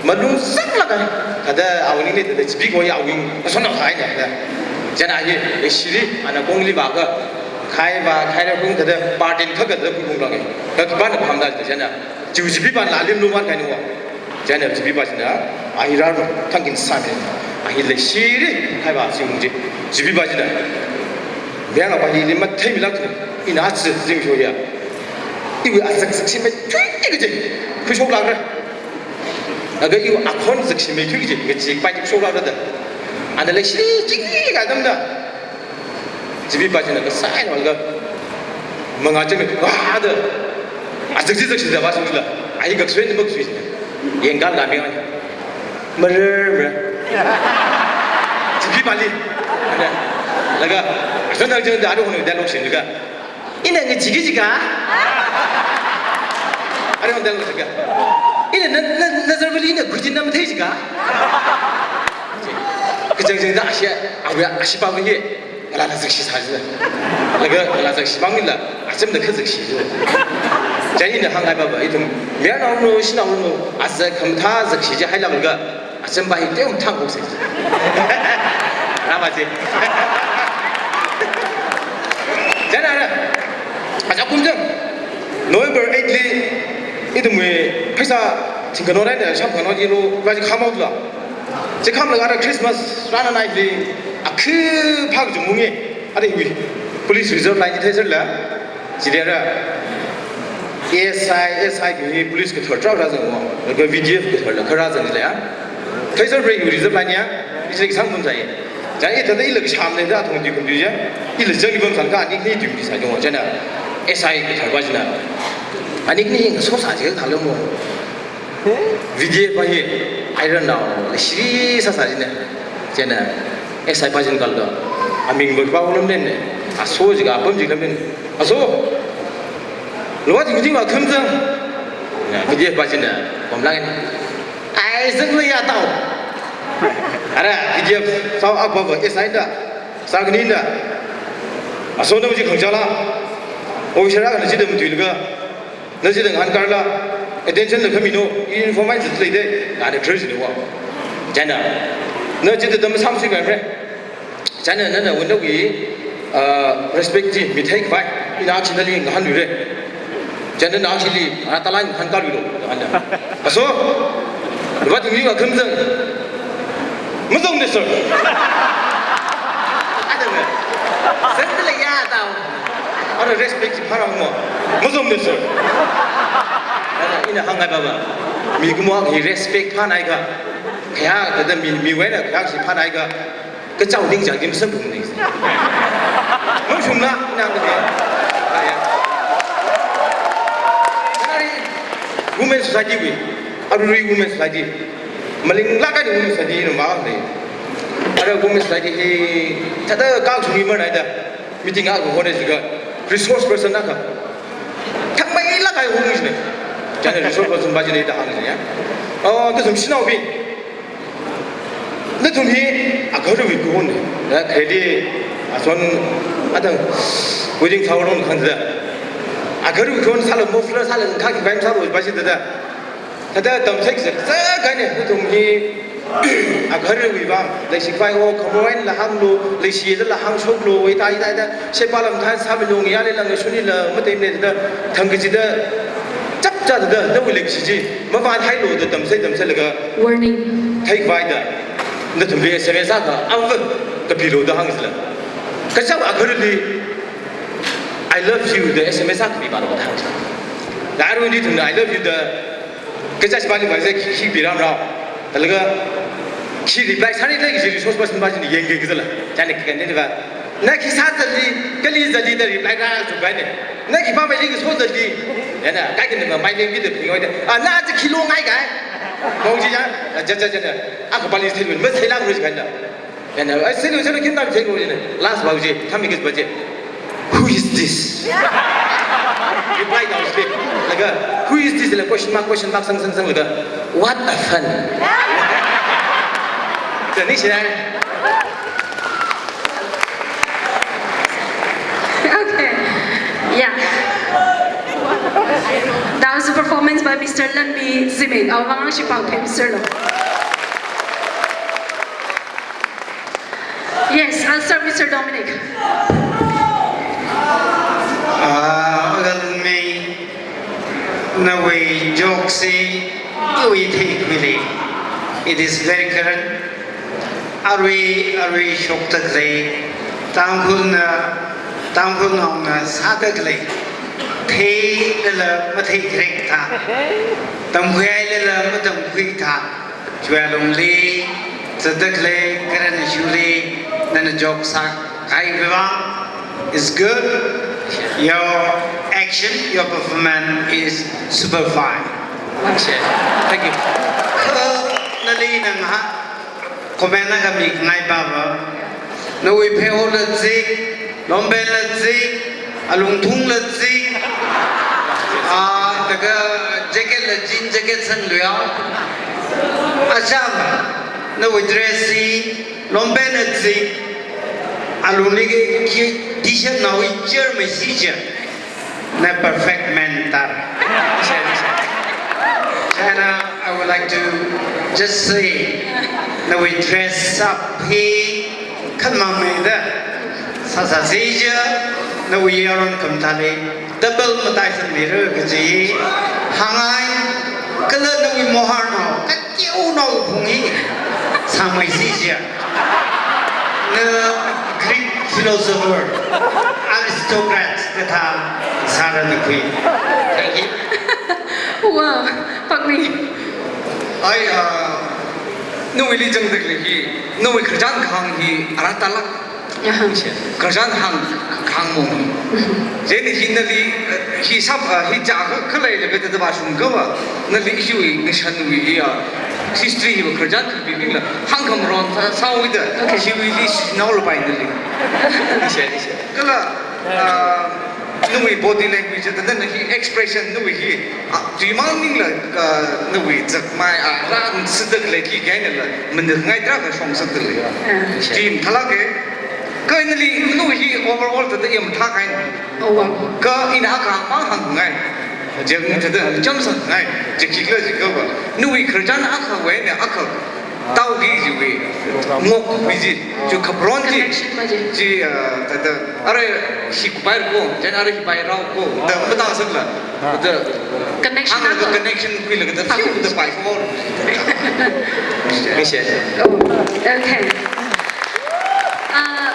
Malung sāklāk hai. Thāda awui ningli thāda chipi ko ya awui, kasona hai ya thāda. Chieina hi, e shiri, ana kongli vākha. Khaivā, khaireo kong thāda, party khakha thāda khuiphung rang hai. Kha khipāna phamda chieina. Chiwui chipi pāna alim lumān kahaina wa. Chieina chipi pā china, a hi rarma, thangkha sāmi. A hi leishiri, khaivā singji. Chipi pā china. Mayarnao pa hili matheimilāk tu, ina chi zing shoya. Iwui azak zakshi maithui kaji, khuishoklākra. Laga iwui akhon zakshi maithui kaji, ngachi pa ji shoklākra da. Ana leishiri, chingri ka dam da. Chipi pā china kasā eina walaga. Mangā china, wa da. Azak chi zakshi da ba sungla. Ai kak sui ni mak sui. Yengkān la mi wani. Marar, marar. Chipi pāli. Laga, asan thang chang da, aro hono da lok shin laga. Ina ngachee kaji ka? Aro hono da lok shin ka. Ina na, na, nazar bali ina gujin nam thei ji ka? Kachang chang da ashi, awa, ashi pa wui. Ngalā na zakshi sāji. Laga ngalā zakshi mang mila, acham da kha zakshi ji. Chieina hānghai pa pa, ithum, mayarnao no, shanao no, azak khamathā zakshi ji hailāk laga, acham pa hi teom thang kok sai ji. Rāma ji. Chieina ra, aja kum jang, November eight li, ithumwui, pheisā, thingkano rai na, sham kano ji lo, raji khamao la. Chi khamlaga ara Christmas rānanai hili, akha phak jung mungi, ara hiwui, police reserve line ji theiserla, chili ara, S I, S I ki hi police kathar tarākha rāzang wa, laga V D F kathar la kharā zang jila ya. Theiserra hiwui reserve line ya, ichi kasang kum sai. Chieina ithāda ila kasham ne da thong di kum di ya, ila jang ni bam sang ka, ani ni dim di sa jong wa, chieina S I kathar pa china. Ani ni ngaso sā ji thālo mo. V D F pa hi, iron now, leishiri sāsā jine. Chieina, S I pa china kaldo. Aming bak pa ulam nen ne. Aso ji ka, apam ji ka men. Aso. Luwa ting ting wa kham zang. Ya, V D F pa china, pamlang ne. Ai, zang le ya tao. Ara, V D F, sao apa ba, S I da. Sākni da. Aso na ji khangchala. O shara na ji da mutui laga. Na chida ngahānkarla, attention la khami no, i inform mai zat lei de, na da crush ni wa. Chieina, na chida dam sam sui kai re. Chieina, na na wanda wi, ah, respect ji, mi thei khavai, ina achi na li ngahānlu re. Chieina na achi li, ana tala ngahānkarlu lo, ana. Aso, luwa ting li wa kham zang. Mazang ne, sir. Adang ne. Zang le ya tao. Ara respect chi pharang mo. Mazang ne, sir. Ara ina hānghai pa pa. Mikumo hi respect phanai ka. Kaya kada mi, miwui eina kaya chi phanai ka. Kachao ning chang kim sam phung ni. Mashung na, nang de. Ara hi, Women Society wui. Arui Women Society. Malinglāk eina Women Society na ma le. Ara Women Society hi thāda kang chungi mar nai da. Meeting a ko hone jiga. Resource person na ka. Thangmeilāk eina hung jine. Chieina resource person pa jine da hāng jine ya. Oh, tu sum shinao bi. Nathum hi agaharwui khon ne. Na kheli ason adang wedding flower ron khan da. Agaharwui khon sālo, muffler sālo, khaki baim sālo, pa shi da da. Thāda tamsek sek sek kahaine, nathum hi agaharwui vang, leishi khavai o, khamoin la hānglo, leishi la la hāngshoklo, wei tai tai da, shepa lam than sāmi nong ya le lang shuni la, matemne da, thang kaji da, chap cha da, da wui leishi ji, mavān hailo da tamsek tamsek laga. Warning. Thei khavai da, nathum bi S M S akha, ava, kapilo da hāng sila. Kachap agaharli, "I love you" da S M S akha kapipālo da hāng sila. Da arui nathumna "I love you" da, kachap sipali mai se khi, khi piram rao. Talaga, khi reply sāri lagi ji resource person pa jin yeng yeng sila. Chieina khi kan ne ba. Na khi sā zatli, kali zatli da reply rā zuk kahaina. Na khipā maili kaso zatli. Yana, kaikhana maili mida phingaida. A, na chi khi longai kahai. Mong chi ya, a, ja, ja, ja, ja. A, kapali theilu, matheilang ru kahaina. Yana, a, theilu, theilu, khim tam theilu, yana. Last bau chi, thamikis bau chi. "Who is this?" Reply down slip. Laga, "Who is this?" La question mark, question mark, sang, sang, sang, laga, "What a fun." Tani shi nai. Okay. Yeah. That was a performance by Mister Lambi Zimik. Awang shi pang phem sir lo. Yes, I'll start with Sir Dominic. Ah, Agalmei, nawui joke si, nawui take really. It is very current. Arui, arui shoktak lei, Tangkhulna, Tangkhulnaona sātak lei. Theilala mathei kharek thā. Tamkhuihailala matamkhui thā. Chiwui alungli, zattak lei, karan shuli, nana joke sākahai vang is good. Your action, your performance is super fine. Thank you. Kha nali nang ha, comment na kami ngai baba. Nawui pheo la zik, lomben la zik, alungthung la zik. Ah, taka jacket la jean jacket sangluiya. Acham, nawui dress si, lomben la zik. Alungli ki t-shirt nawui jer mai si jer. Na perfect man tar. China, I would like to just say, nawui dress up hi khanmang maida. Sāsā sija, nawui yaron khamathāli, double matai sangmira kaji. Hāngngai, kala nawui moharnao, kateonao phung hi, sāmei sija. Na Greek philosopher, aristocrat kathā sāra na khui. Thank you. Wow, pakmi. Ai, ah, nawuili zangdak lei hi, nawui khararchan kahāng hi, ara talak. Aha. Khararchan hāng, kahāng mong. Mhm. Chieina hi nali, eh, hi sap, ah, hi cha kha, khalei le bete da ba shung kava, nali hiwui, ngashanwui hi, ah, history hiva khararchan kha bibing la, hāngkhamaron sā, sāwui da, okay, hiwuili shinao la pai nali. Ishe, ishe. Kala, ah, nawui body language, da, da, na hi expression nawui hi, ah, tui mang ningla, ah, nawui zakmai, ah, ran sidak lei ki gaina la, manakngai tarākha shong sak lei. Ah. Tui mathālak e, kha nali, nawui hi overall thāda yam thākahai. Oh, wow. Kha ina kahāng mang hāngngai. Jang thāda cham sangngai. Jakikla jikava. Nawui khararchan akhawui eina akha. Tao ki jiwui, ngok ki ji, ju kapron ji, connection ma ji. Ji, ah, thāda, ara hi kupai ko, jen ara hi pai rao ko, da matang sakla, da connection hāngla ko. Connection khuilaga da fiu da pai ko. Mishe. Oh, okay. Ah,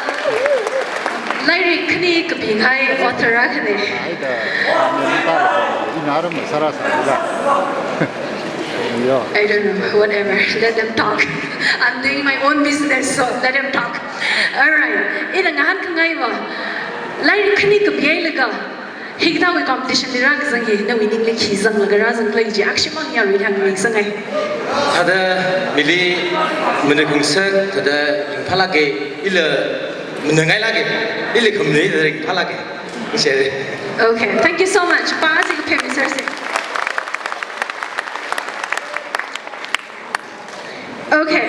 lairik khani kapingai author akhane. Ai da, ah, ina rama sara sara da. Yo. I don't know, whatever. Let them talk. I'm doing my own business, so let them talk. Alright. Ina ngahānkhangai va. Lairik khani kapihailaga, hikathāwui competition li rākazang hi, nawui ningli khi zanglaga rāzang lei chi, akshimang yarui hāngmi sangai. Thāda mili manakngasak, thāda ringphālak e, ila manangailak e, ila khamnei thāda ringphālak e. Share. Okay, thank you so much. Pa si kaphem sir si. Okay.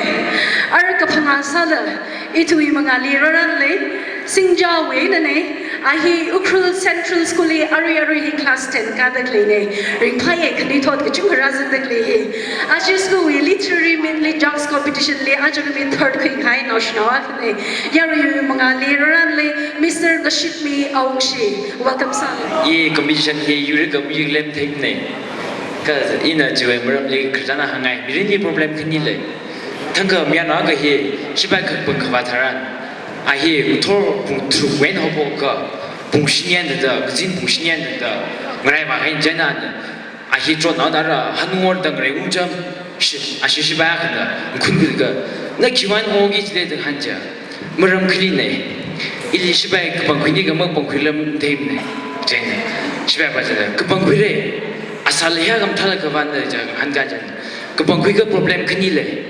Ara kaphangā sāla, ithumwui mangāli rāran lei, Singjawui einanei, a hi Ukhrul Central School li arui arui hi class ten kādak leinei, ringphāye khani thot kachungkha rāzangdak lei hi. Aja school wui literary meet li jokes competition li aja khami third khuikahai naoshinao akhane, yaruiwui mangāli rāran lei, Mister Ngashitmi Awungshi, welcome sir. I competition hi yurikam yuklem theinei. Kha ina chiwui maramli khararchan hāngngai, mirinli problem khani lei. Thangkha mayarnao akha hi, shipai khak pung khavā tharan. A hi, ngathor pung tharuk wui eina haophoka, pung shini eina thāda, kazin pung shini eina thāda, ngarai vākahai china na. A hi chotnao thāda, hanungor da ngarai ungcham, shi, a shi shipai akhana, ngakhun khuilaga, na khiwui eina ungki jilei da hāngja. Maram khaninei. Ili shipai kapangkhuini kha mapangkhuilam theimana. Chieina shipai pa chila, kapangkhuira. Asā leiya kha mathālāk khavāna, chieina hāngka chieina. Kapangkhui kha problem khani lei.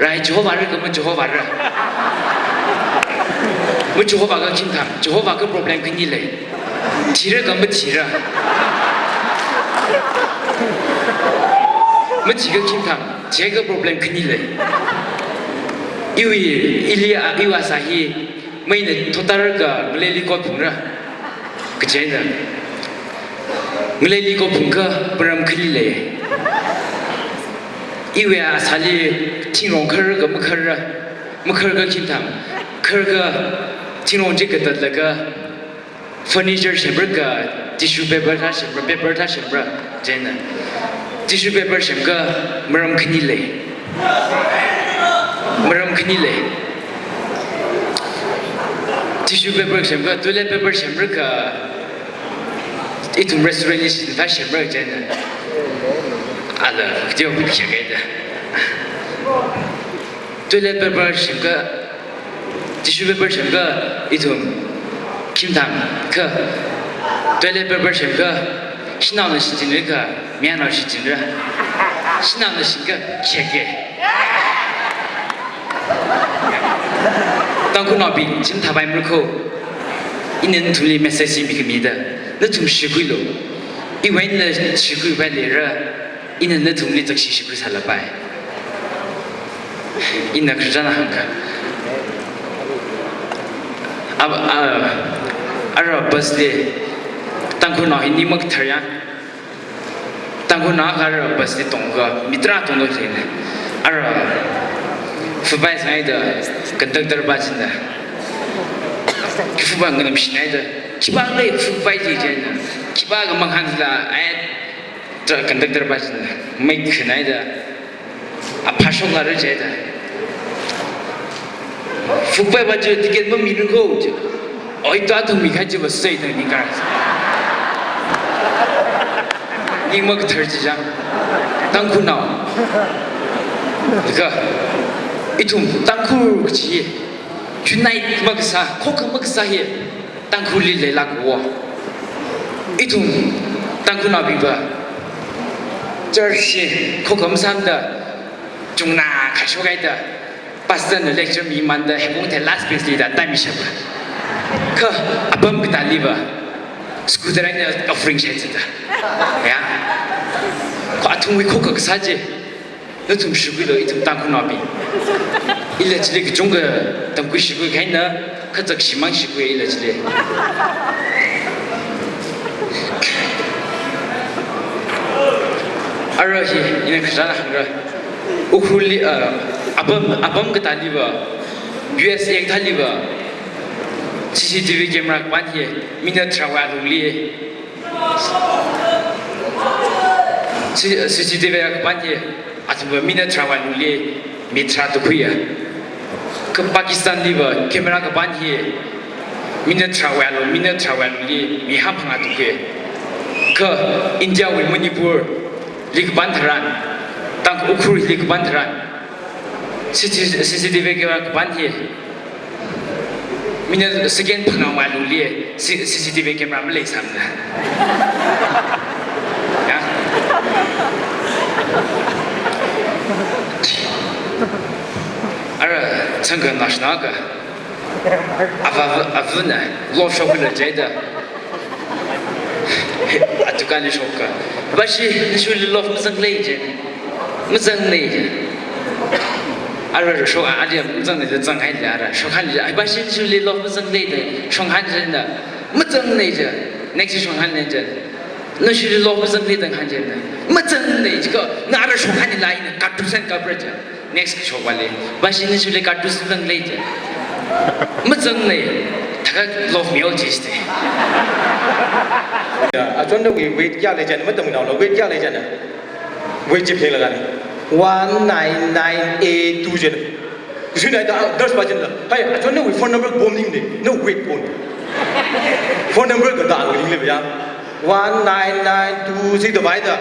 Rai, Jehovah ra kha ma Jehovah ra. Ma Jehovah kha khimthang, Jehovah kha problem khani lei. Thira kha mathira. Mathi kha khimthang, thira kha problem khani lei. Iwui, ili a, iwui asā hi, maina thotar kha ngaleili kotphungra. Kachieina ngaleili kotphung kha maram khani lei. Iwui asāli thingrong khar kha makhar ra, makhar kha khimthang, khar kha thingrong chi katatlaga furniture semra kha tissue paper thā semra, paper thā semra, chieina tissue paper sem kha maram khani lei. Maram khani lei. Tissue paper sem kha, toilet paper semra kha ithum restaurant li shinthā semra, chieina. Ala, teo kashak kaida. Toilet paper sem kha, tissue paper sem kha ithum khimthang kha, toilet paper sem kha shanaona shichinra kha mayarnaona shichinra. Shanaona shin kha cheke. Tangkhulnaobing, chi mathāpaimara kho. Ina nathumli message chi mikhami da. Nathum shikhuilu. Iwui eina shikhuipai leira. Ina nathumli zakshi shikhui sālapai. Ina khararchanna hāngkha. Ab-, a, ara bus li Tangkhulnao hi ning makathar ya. Tangkhulnao kha ara bus li tongkha, mi tarā tongda leina. Ara fupai sāhaida conductor pa china. Fupai nganamshinaida. Khipākhala fupai chi china. Khipākha manghānla, ai, tra conductor pa china. Mai khanaida. Aphā shokla ra chida. Fupai pa chi ticket mamira kho chi. Oi, ta thang mikahai chi va sai thang ni kar. Ning makathar chi chang. Tangkhulnao. Kha. Ithum Tangkhul chi. Unite makasā, khokha makasā hi. Tangkhulli leilāk wo. Ithum Tangkhulnaobing va church hi khokha masāmada chungna kashok haida pastor na lecture mimānda hekong the last piece li da time shapa. Kha apam katāli va scooter eina offering shai chida. Ya. Kha athumwui khokha kasā chi. Nathum shikhuilu, ithum Tangkhulnaobing. Ila chili kachungkha tamkhui shikhui kahaina, kazak shimān shikhui ila chili. Ara hi, ina khararchan hāngra. Ukhrulli, ah, apam, apam katāli va, U S A katāli va, C C T V camera kapān hi, minute tharāwui alungli. C-, C C T V kapān hi, athumva minute tharāwui alungli mi tharā tukhuiya. Kha Pakistanli va camera kapān hi, minute tharāwui alung, minute tharāwui alungli mi hangphangā tukhuiya. Kha Indiawui Manipurli kapān tharan, Tang Ukhrulli kapān tharan, C C, C C T V camera kapān hi, minute second phangāwui alungli C-, C C T V camera maleisāmana. Ya. Ara, changka nashna ka. Ava, avana, lo shokla chida. Atukānli shoka. Bashi, nashuli love mazanglei chi. Mazanglei chi. Ara shok, ali mazanglei chi zanghaili ara. Shokhānli, ai bashi nashuli love mazanglei chi. Shokhānli na. Mazanglei chi. Next shokhānli chi. Nashuli love mazanglei da hān chi na. Mazanglei chi ko. Na ara shokhānli la ina. Katu sen kabra chi. Next shokwali. Bashi nashuli katu sānglei chi. Mazanglei. Thaka love mi o chi ste. Ya, achon nawui weight kayā lei china, matamnaola weight kayā lei china. Weight chi phela kani. One nine nine eight two china. Sinaida nurse pa china. Hai, achon nawui phone number bom ning ne. No weight bom. Phone number kathā ning le ya. One nine nine two six da vaida,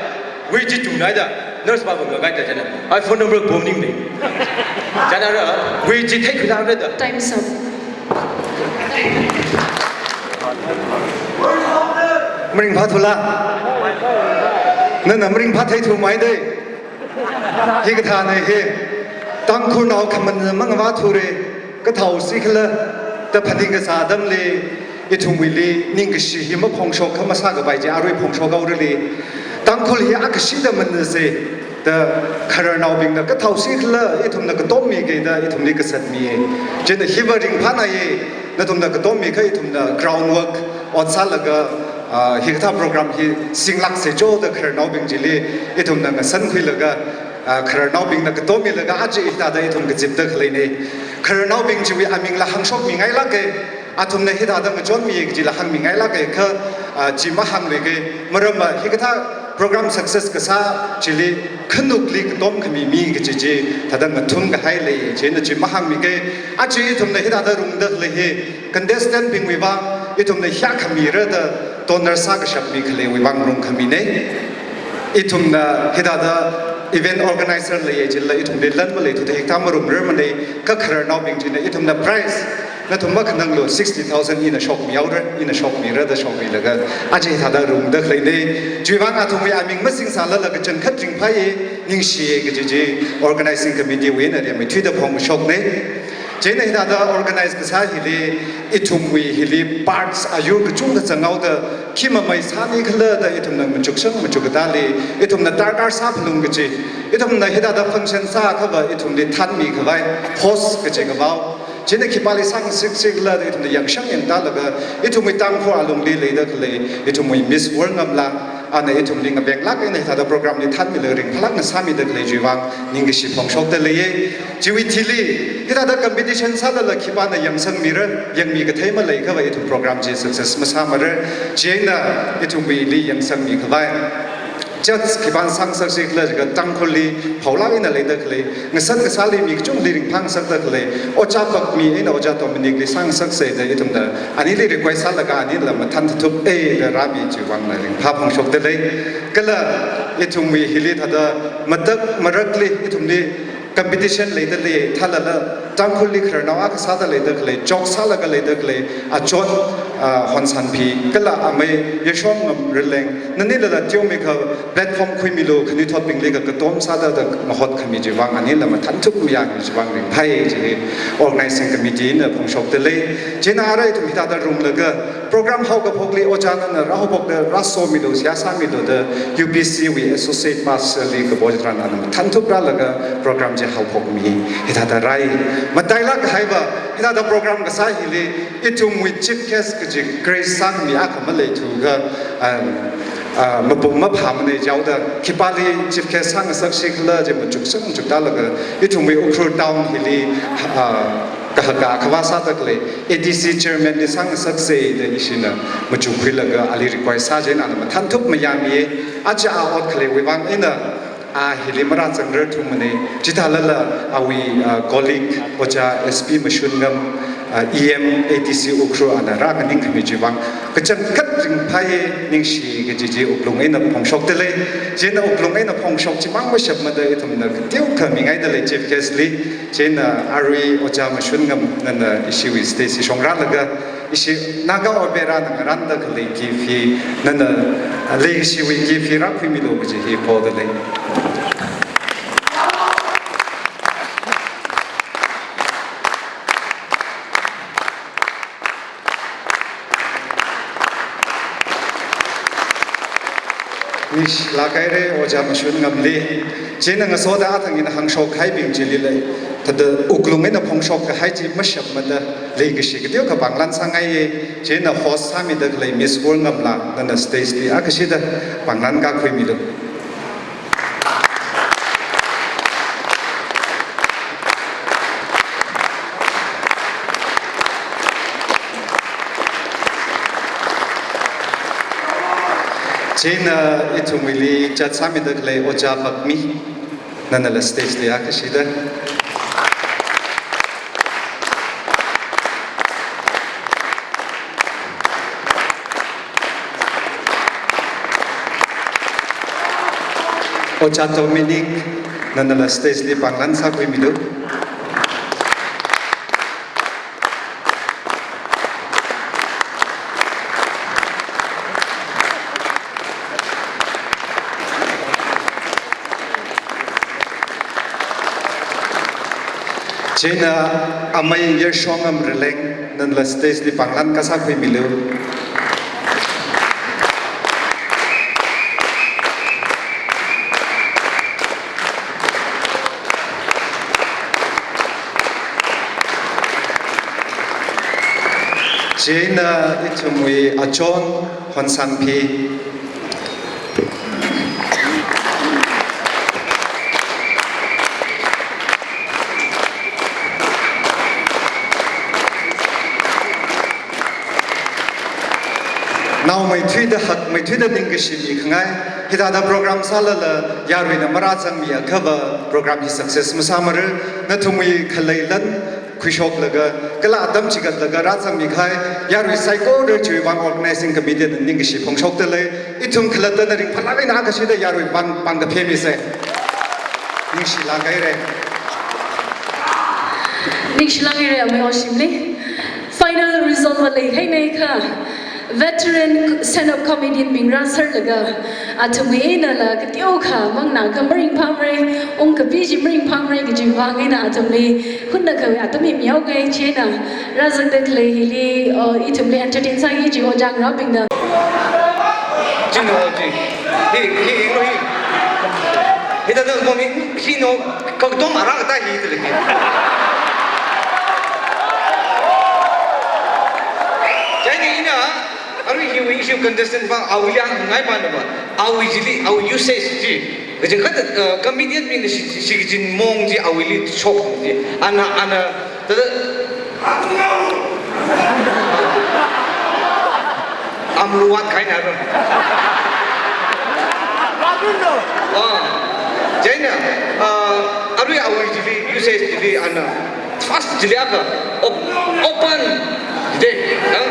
weight chi tungnaida, nurse pa bang gaida china. Ai phone number bom ning ne. China ra, weight chi thei khuna ra da. Time's up. Maringphā thula. Nana maringphā theithu maidei. Hikathāna hi. Tangkhulnao khaman mangavā thura. Kathāsi khala da phaning kasā atamli, ithumwuili ningkashi hi maphongshok kha masākapai chi arui phongshok haorali. Tangkhul hi akashida manase da khararnaobingna kathāsi khala ithumna katom miki da ithumli kasat miya. Chieina hiva ringphānaiya, nathumna katom mikha ithumna groundwork ot sālaga, ah, hikathā program hi singlāksa jo da khararnaobing chili ithumna ngasankhuilaga, ah, khararnaobingna katom milaga aja hithāda ithum kazipda khaleina. Khararnaobing chiwui amingla hāngshokmingailāka, athumna hithāda ngachonmi kajila hāngmingailāka kha, ah, chi mahāngluika, maramva hikathā program success kasā chili khanukli katom khami mi kaji chi thāda ngathum kahai lei, chieina chi mahāngmika. Aja ithumna hithāda rungda khalei hi contestant bingwui vang, ithumna hiyākha mira da donor sākashap mi khaleiwui vang rungkhamina. Ithumna hithāda event organizer leiya chila ithumli lan maleithuda hikathā marungrarmana, kha khararnaobing china ithumna prize, nathum makhananglu, sixty thousand ina shokmihaora, ina shokmira da shokmilaga aja hithāda rungda khaleina. Chiwui vang athumwui aming masingsālala kachangkhat ringphāya, ningshiya kaji chi organizing committee wui eina rimeithuida phongshokna. Chieina hithāda organize kasā hili, ithumwui hili parts ayur kachungkha zanghaoda, khi mamai sāni khala da ithumna machuksang machukkatāli, ithumna darkar sāphalung kaji, ithumna hithāda function sākhava ithumli thanmikhavai, host kaji kavao. Chieina khipāli sāngasaksi khala da ithumna yangshang yangtālaga, ithumwui Tangkhul alungli leida khalei, ithumwui Miss World Ngamla, ana ithumli ngabenglāk eina hithāda program li thanmilaga ringphālāk eina sāmida khalei chiwui vang ningkashi phongshokda leiya. Chiwui thili, hithāda competition sālala khipāna yangsangmira, yangmi kathei maleikhava ithum program chi success masāmara, chieina ithumwuili yangsangmikhavai judge khipāna sāngasaksi khala jiakha Tangkhulli phaolāk eina leida khalei, ngasān kasāli mi kachungli ringphāngasakda khalei, Ojā Pakmi eina Ojā Dominic li sāngasaksa da ithumna anili request sālaga anila mathān thathup eina rāmi chiwui vangna ringphā phongshokda lei. Kala ithumwui hili thāda matak marakli ithumli competition leida lei, thālala Tangkhulli khararnao akha sāda leida khalei, joke sālaga leida khalei, achon, ah, Honsanphi, kala amei Yashomngam Rileng, nanilala teomikha platform khuimilu, khanuithotbingli kha katom sāda da mahotkhami chiwui vang anila mathān thup mayāmi chiwui vang ringphāya chi organizing committee na phongshokda lei. Chieina arui ithum hithāda runglaga program haokaphokli ojā nana rāhaophokda rāsomilu, seihā sāmilu da U B C wui associate pastor li kapo chitharan ana mathān thup rālaga program chi haophokmi hithāda rāi. Matailāk kahaiva, hithāda program kasā hili, ithumwui chief guest kaji grace sāmi akha maleithuakha, um, uh, mapung maphāmana jihaoda, khipāli chief guest sāngasaksi khala chi machuksang machuktālaga, ithumwui Ukhrul town hili, uh, kahaka khavā sāda khalei A D C chairman li sāngasaksa da ishina machukkhuilaga ali request sā chieina ana mathān thup mayāmi, aja a ot khaleiwui vang eina a hili marāzangrarthumana, chithālala awui, ah, colleague Ojā S P Mashunngam, ah, E M A D C Ukhrul ana rānganingkhami chiwui vang kachangkhat ringphāya, ningshi kaji chi wuklung eina phongshokda lei. Chieina wuklung eina phongshok chimang mashapmada ithumna kateokha mingaida lei chief guest li. Chieina arui Ojā Mashunngam nana ishiwui stage shong rālaga, ishi Naga Opera na ngarānda khalei gift hi, nana leikashiwui gift hi rākhuimilu kaji hi poda lei. Ningshilāk haira Ojā Mashunngam li. Chieina ngasoda athang ina hāngshok kahaibing chili lei, thāda wuklung eina phongshok kahai chi mashapmada leikashi kateokha pānglan sāngaiya. Chieina host sāmida khalei Miss World Ngamla, nana stage li akashida pānglan kakhuimilu. Chieina ithumwuili judge sāmida khalei Ojā Pakmi, nanala stage li akashida. Ojā Dominic, nanala stage li pānglan sākhuimilu. Chieina amei Yershongam Releng, nala stage li pānglan kasā khuimilu. Chieina ithumwui achon Honsangphi. Naomeithuida hakmeithuida ningkashi mikhangai. Hithāda program sālala yaruina marāzangmi akhava program hi success masāmara. Nathumwui khaleilan khuishoklaga, kala atam chigatlaga rāzangmi kahai yarui saikora chiwui vang organizing committee na ningkashi phongshokdalei. Ithum khalattana ringphālāk eina kashida yarui vang pāngda phemisa. Ningshilāk haira. Ningshilāk haira, amei Oshimli. Final result va leikahaina kha, veteran stand-up comedian bing rāserlaga, athumwui einala kateokha manganā kha maringphāmara, ungkapi chi maringphāmara kajiwui vang eina athumli hunna kha atam hi mihaoga. Chieina rāzangda khalei hili, uh, ithumli entertain sāki kaji ojā ngarābingna. Chino chi. Hi, hi, hi, hi. Hithāda mami, hino, kakdom ara kata hi tele hi. Chieina ina, arui hiwui issue contestant pa, awui yang ngai pa na pa, awui chili, awui usage chi. Kaji khat, uh, comedian bingna shi, shi, shichin mong chi awuili shok chi. Ana, ana, tada. Amruwat kahaina ro. Ah, chieina, uh, arui awui chili, usage chili, ana. First chili akha op-, open. De, ah.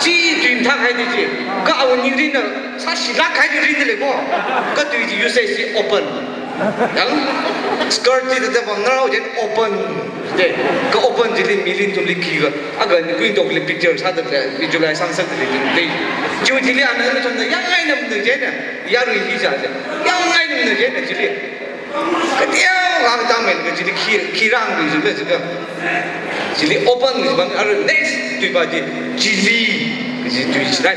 Chi tui mathākahai di chi. Kha awui ningrinna sāshilāk kahai di rinda lei ko. Kha tui chi usage chi open. Yang skirt chi tada pamngarao jen open. De, kha open chili mili nathumli khikha. Akha nikui tokli picture sāda lei, visualize sāngasakda lei. De, chi chili ana nathumna yangngainamda chieina. Yarui hi cha chi. Yangngainamda chieina chili. Kateokha tangmei kaji chili khi, khi rānglui jila jiakha. Chili open kaji pāng, ara next tui pa chi, chili kaji tui chila.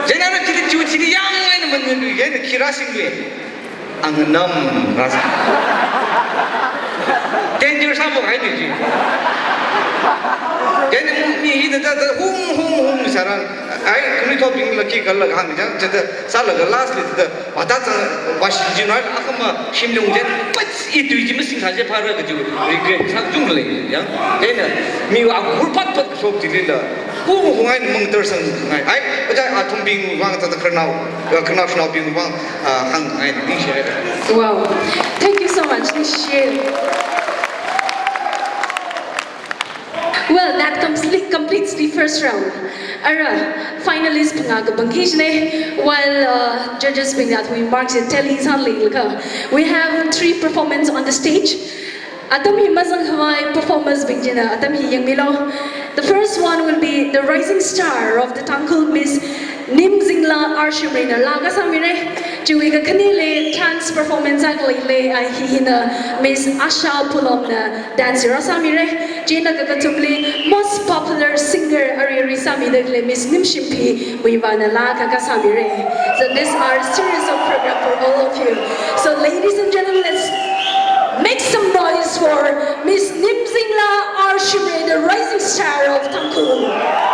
Chieina ara chili, chi chili yangngaina manganui, chieina khi rāsinglui. Anganam rāsing. Danger sāphokhai ni chi. Chieina mi hina tada hum, hum, hum sāran. Ai, khanuithotbingla khi kala hāng ni chang, tada sālaga last li tada vāda zang, vāshi ji nai, akhama shimlung jen, pats, i tui chi masingkha je phara kaji regret sā jung lei, ya. Chieina, mi agur pat pat shok chilila, hu hu ngai mangtar sangngai. Ai, ojā athumbing vang tada kharnao, kharnao shanaobing vang, ah, hāngngai, ningshi haira. Wow. Thank you so much. Ningshi. Well, that complete, completes the first round. Ara, finalist phangā kapangki chine, while, uh, judges bingna athumwui marks tally sālei laga, we have three performance on the stage. Atam hi mazangkhavai performers bing china atam hi yangmilu. The first one will be the rising star of the Tangkhul, Miss Nimzingla R Shimrayna laa kasāmira. Chiwui kakhaneli dance performance akha leilei, a hi hina Miss Asha Pulomna dance rāsāmira. Chieina kakathumli most popular singer arui arui sāmida khalei Miss Nimshimphiwui vangna laa kasāmira. So these are series of program for all of you. So ladies and gentlemen, let's make some noise for Miss Nimzingla R Shimray, the rising star of Tangkhul.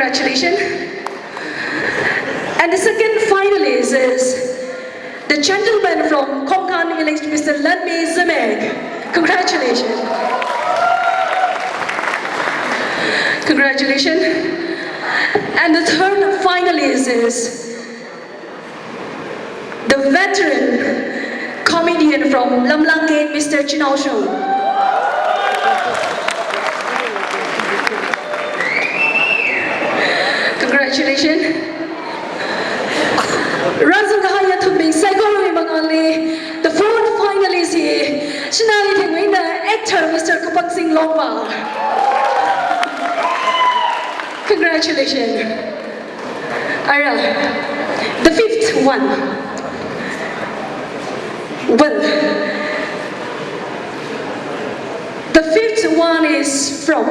Congratulations. And the second finalist is the gentleman from Khongkhan village, Mister Lanmi Zimik. Congratulations. Congratulations. And the third finalist is the veteran comedian from Lamlang Gate, Mister Chinao Shong. Congratulations. Rāzang kahai athumbing saikora mangāli, the fourth finalist hi, Shanali Thingwui eina actor Mister Kapangsing Longpa. Congratulations. Ara, the fifth one. Well, the fifth one is from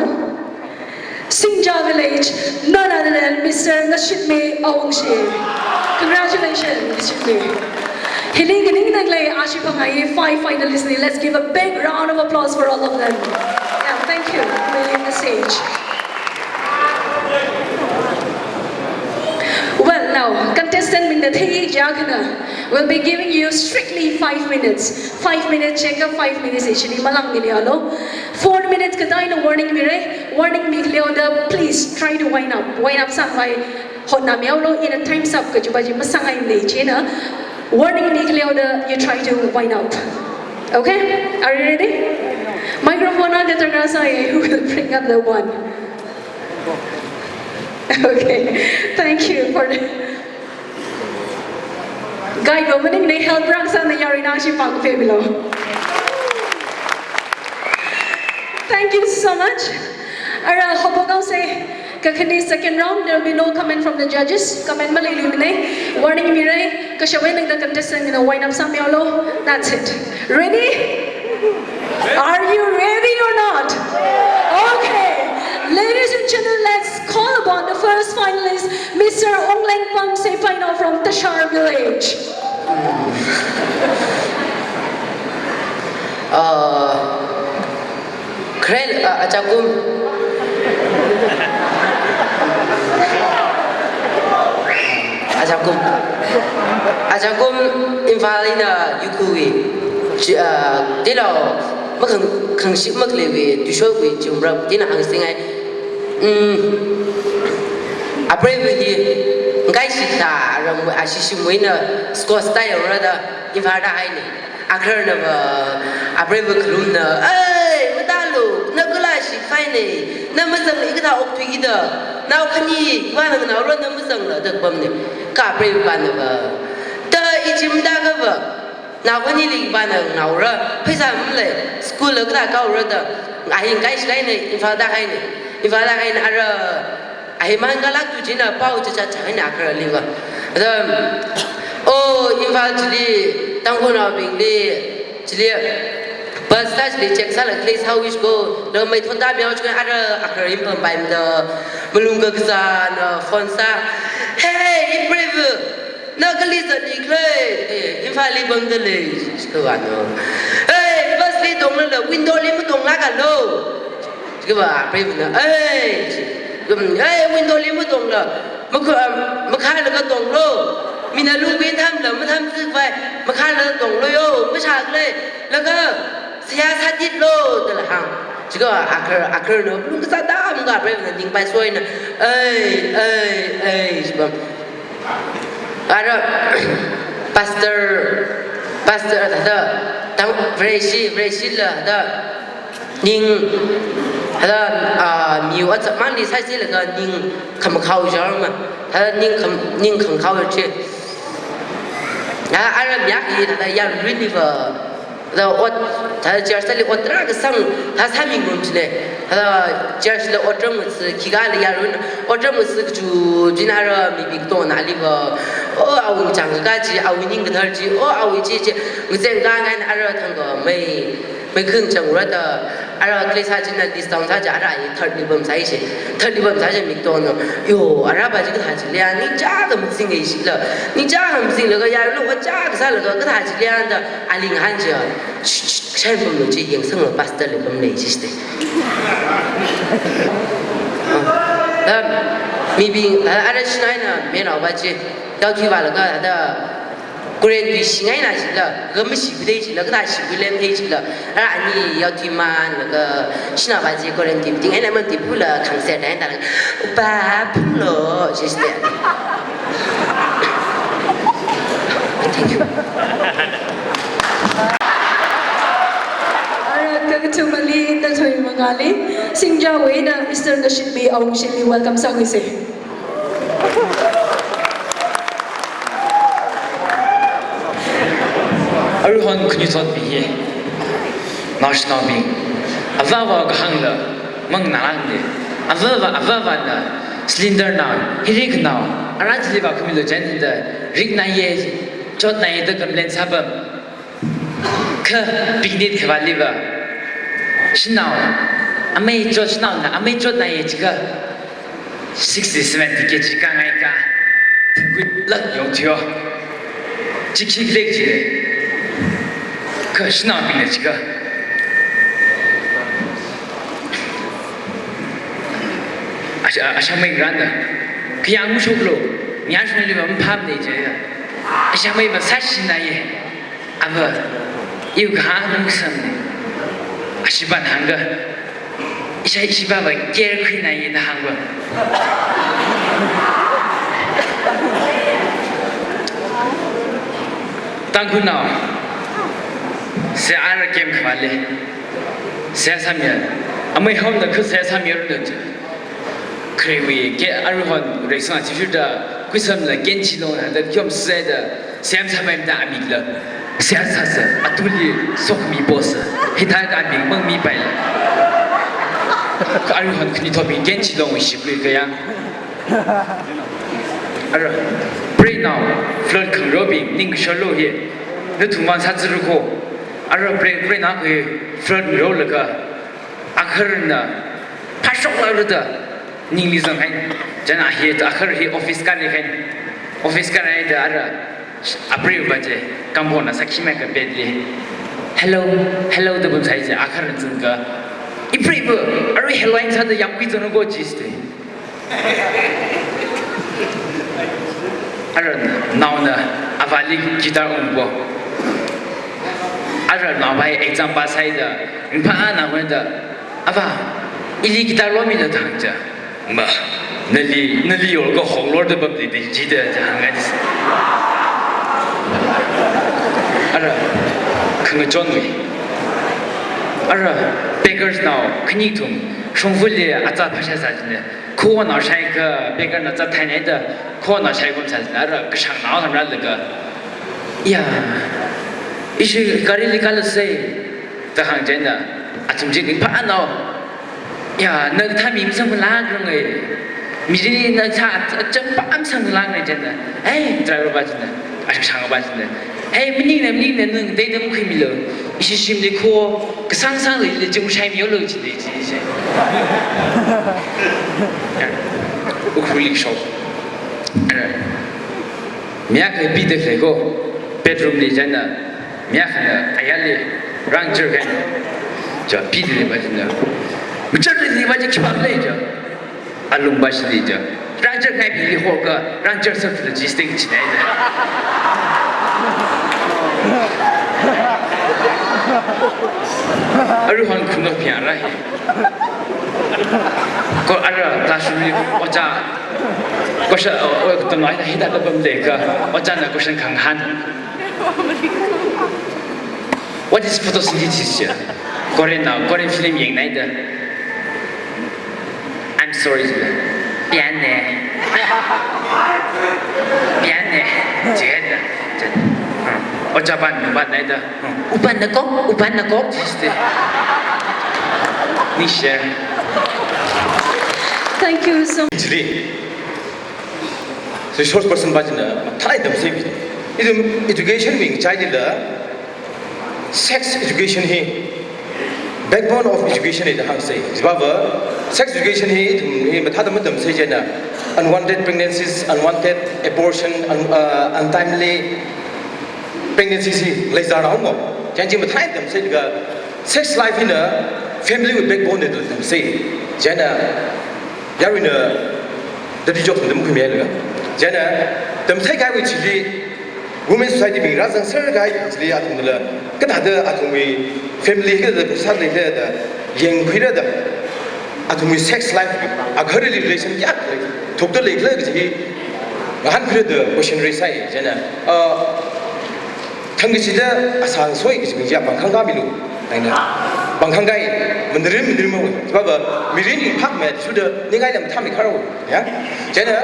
Singja village, none other than Mister Ngashitmi Awungshi. Congratulations, Ngashitmi. Hili nganingda khalei ashi phangai five finalists li. Let's give a big round of applause for all of them. Yeah, thank you for being on the stage. Well, now, contestant bingna thei jiakhana, we'll be giving you strictly five minutes. Five minutes, check up five minutes, actually, malang nili alo. Four minutes kadaina warning mira, warning mikhaleoda, please try to wind up. Wind up sākhavai hotnami haolo, ina time's up kajipa chi masāngaimana chieina. Warning mikhaleoda, you try to wind up. Okay? Are you ready? Microphone on the Tangrasa, who will bring up the one. Okay. Thank you for the guide lo, maningmana, help rāngasakna, yaruina ashi pāng pemilo. Thank you so much. Ara, haophok haosa, kakhane second round, there will be no comment from the judges. Comment maleiluimana. Warning mira, kashawui nangda contestant bingna wind up sāmihaolo. That's it. Ready? Are you ready or not? Okay. Ladies and gentlemen, let's call upon the first finalist, Mister Onglengpam Seipainao from Tashar Village. Uh, Khrel, uh, achakum. Achakum. Achakum Imphal eina Ukhrulwui. Chi, uh, tilo, makhang, khangshik makhaleiwui, tuishokwui, chumrap, tina hāngsingai. Mm. Apreiva hi, ngaishita, ram, ashishimwui eina, Scotch style rāda, Imphal tāhaina. Akharnava, apreiva khalumna, "Ei, matālu, na kala shikhaina, na mazangla ikathā okthuikida, nao khani, khipāna nganaora na mazangla," da kapamna. Kha apreivana va, "Ta ichim da kava, nao khanili khipāna nganaora, pheisā malei, school la kathā kaora da, ahi ngaishilākhaina, Imphal tāhaina, Imphal tāhaina ara." Ahi mangalak tu china pao chacha chāhaina akharliva. Ada, oh, Imphal chili, Tangkhulnaobingli, chili, bus sā chili check sālaga khalei sāwui shiko, lo mai thonda miao chiko ara akhar Imphal paimada, malung kakazāna phone sā, "Hey, Imphal, na kali zatni khalei, eh, Imphalli pamdalei," shiko vāna. "Hey, bus li tonglala, window li matonglākalo." Chikava apreivana, "Ei," chi, "Ei, window li matongla, makha-, makhalaga tonglo. Mina lungvin thamla, mathamzikvai, makhalaga tonglo yo, mashākle, laga, saya sāditlo," dala hāng. Chikava akhar, akharna, lungkasā tamkha apreivana, ningpai soina, "Ei, ei, ei," chiva. Ara, pastor, pastor, thāda, tang, Vareshi, Vareshila, thāda, ning, thāda, ah, miwui achapmangli sāsālaga ning khamakhao jarma, thāda ning kham-, ning khamakhao chi. Ah, ara miyak hi, thāda yaruiliva, thāda ot, thāda church li ot tarākha sāng, thāda sāmingarum chine. Thāda church la otram ngatsi, khikhala yarun, otram ngatsi kachu, china ara mibing tongna aliva, o awui chang kaji, awui ning kathar ji, o awui chi chi, ngazeng kangai ara thangkha mai, mai khung chang rada, ara khalei sā china list down sāja ara ai third li pamsai shi, third li pamsai shi mik tongna, yo, arava chi kathā chili, ani chākha mazing ai shila, ni chākha mazinglaga yarun, o chākha sālaga kathā chili, da, ali ngahān chi, Shai pamlu chi yangsanglu pastor li pamlei chi shite. Ah, da, Mibing, ah, ara shanaona, mena ba chi, yaothui vālaga, ada, Korean tui shingaina jila, gamashi kudei jila, kada shi kuilem hei jila, ara ani yaothui man, laga, shana ba chi Korean tui, ting, ena man tui pula, concert, ena, upa, pulo, just there. Thank you. Ara kakathumali, tathoi mangali, Singjawui eina Mister Ngashitmi Awungshitli welcome sākhuisa. Aruihon khanuithotbing hi, naoshinaobing, avāva kahāngla manganālākne. Avāva, avāvana cylinder nao, hili khanao, ara chili vākhamilu chieina da, riknaiye, chotnaiye da complain sāpam. Kha picnic khavāliva, shanao, amei chot, shanaona amei chotnaiye jiakha, sixty, seventy K G kangaika, phungkutlāk yongthuiyo. Chi khikhalek jile. Kha shanaobingna jiakha, asha, ashamei ngarānda, khayang mashoklo, niyashongliva maphāmane jiya. Ashameiva sāshinaiye. Ava, iwui kahāng ngasāmane. Ashibana hāngga, isha, ishibava care khuinaiye da hāngva. Tangkhulnao, seihā ara game khavāli, seihā sāmiya. Amei haona kha seihā sāmiyaranu ji. Kharewui ke aruihon reisang achivirda, kuisamla kenchilong da kyom sāda, seihā masāpaimada amikla, seihā sāsa, atuli sokmi posa, hithāda amik mangmipaila. Kha aruihon khanuithotbing kenchilongwui shipli kayang. Ara, preinao, flirt khangarobing, ningkashalo hi, nathumvang sāzāra kho. Ara, prei, preinao hi, flirt ngarolaga, akharna, phāshoklaga da, ningli zanghaina. Chieina hi, akhar hi office kālihaina. Office kālihaida ara, apreiva chi, kampona sākhimeikha bedli. Hello, hello da pamsai chi, akharna zangakha, ipreiva, arui hello eina sāda yamkui zanglu ko jiste. Ara naona avāli guitar ungpo. Ara naovai exam pass sāhaida, ringphāna hāngda, "Avā, ili guitar lomilu," da hāngcha. "Ma, nali, nali yorga hoklorda pamli da jida," da hāngngai. Ara, khangachonwui. Ara, beggars nao, khani kathum, shongfali achā phāshai sāchina. Khonao shaiakha, beggar na zat thainaida, khonao shaikum sāchina, ara kashangnao samrālaga, "Ya, ishi garili kālasa," da hāngchina, athum chi ringphānao. "Ya, na thami masamphangla kharangai. Mili na sā acham pa masamphangla ngai," chieina. "Hey," driver pa china, ashang pa china, "Hey, maningna, maningna, nung dai dam khuimilu. Ishi shimli kho, kasāngsāngli le jung shaimiyolu," chili chi chi. Ukhrulli shok. Mi akha pida khalei ko, bedroom li chieina, mi akhana ayarli rāngachar kahai. Cha pida leiva china, machar leiva chi khipākhala cha. Alungva shili cha, rāngachar kahai bili hoka, rāngachar sākhuilu jisting china cha. Aruihon khanuithotbing ara hi. Ko ara classroom li ojā, question, o, o, katonga hithāda pamda kha, ojāna question khangahān. "What is photosynthesis?" ya. Korean nao, Korean film yangnaida, "I'm sorry," jila, "Mianne. Mianne," jida. Ojāpana nuipanaida, "Upanna kok, upanna kok," jiste. Ni share. Thank you so much. Chili, resource person pa china mathālāk eina tamsei. Ithum education wing chai lila, sex education hi backbone of education da hāngsei. Chivava, sex education hi ithum hi mathāda matamsei chieina, unwanted pregnancies, unwanted abortion, un-, uh, untimely pregnancies hi leizārao mo. Chieina chi mathālāk eina tamsei laga, sex life hina family wui backbone da tamsei. Chieina yaruina Di jokna damkhuimilaga. Chieina, tamtheikahaiwui chili, women society bing rāzangserkahai chili athumla, kathāda athumwui family kathāda phasā leida, yangkhuirada, athumwui sex life, agarli relation kayākha lei, thukda leikhala kaji hi, ngahānkhuirada question raise sāi, chieina, uh, thangkachida asā ngasoi kachibing chiya pāng khangkāmilu. Eina pāng khangkāi, manarim, manarim haowa. Chibaba, mirin phakmei, shuda, ningai lam thamei kharao. Ya? Chieina,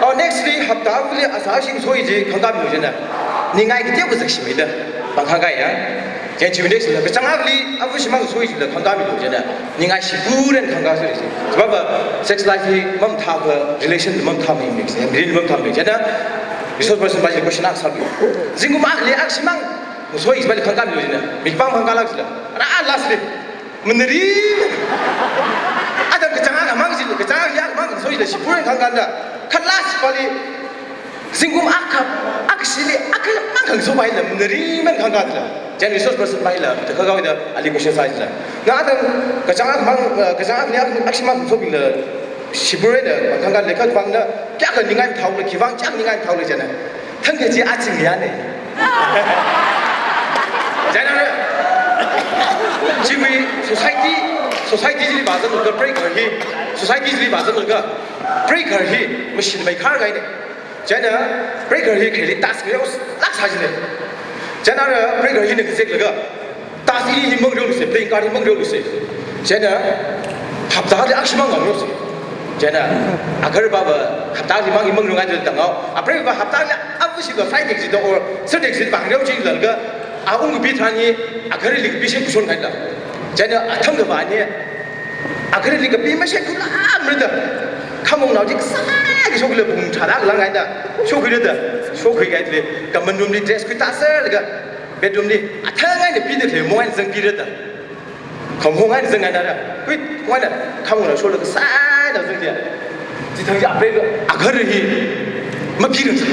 oh, next li, hapta akhali asā shim ngasoi chi khangkāmilu chieina. Ningai kateokha zakshimida, pāng khangkāi ya. Chieina chiwui next la, kachāng akhali, avu shimang ngasoi chila khangkāmilu chieina. Ningai shipuren khangkā sui si. Chibaba, sex life hi mamathā akha, relation mamathāmei mix, mirin mamathāmei. Chieina, resource person pa chili question akha sāpi. Zingkum akhali akha shimang ngasoi chipali khangkāmilu chieina. Mikpāng khangkālak chila. Ara last li. Manari. Atam kachāng akhamang chila, kachāng akhali akhamang ngasoi chila, shipuren khangkāda. Kha last pali. Zingkum akha, akhashili, akhamang khangaso paila, manariman khangkā chila. Chieina resource person paila, ta khakawida, ali question sāi chila. Ngatang, kachāng akhamang, eh, kachāng akhali akha, akhamang ngasoi chila, shipuren da, khangkā leikha vangna, kayākha ningai thaola, khiwuivang chang ningai thaola chieina. Thangkachi aching yane. Chieina, chiwui society, society chili vāzanglaga, break her hi, society chili vāzanglaga, break her hi, machine mai khar kahaine. Chieina, break her hi kheli task kayao lāk sā chine. Chieina, break her hina kazeklaga, task hi hi mangareolu se, playing card hi mangareolu se. Chieina, hapta akhali akha shimang ngareo se. Chieina, agarpava, hapta akhali mang hi mangareongai da tanghaowa. Apreiva hapta akhali avu shiva Friday kachida or Saturday kachida pāngareo chilalaga, a ungkapi tharan hi, agarli kapi shek kushon kahaila. Chieina, athang kavā ni, agarli kapi mashek kula amrida. Khamong nao chi kasā ki shokhuila pung tharā lang kahaida. Shokhuirada. Shokhui kahaili. Common room li dress khuitāserlaga. Bedroom li. Athang eina pida khalei mong eina zangpirada. Khamong eina zanghaida. Hui, mong eina. Khamong nao shola kasā eina zangda. Chithang chi apreiva. Agar hi. Mapiring sā.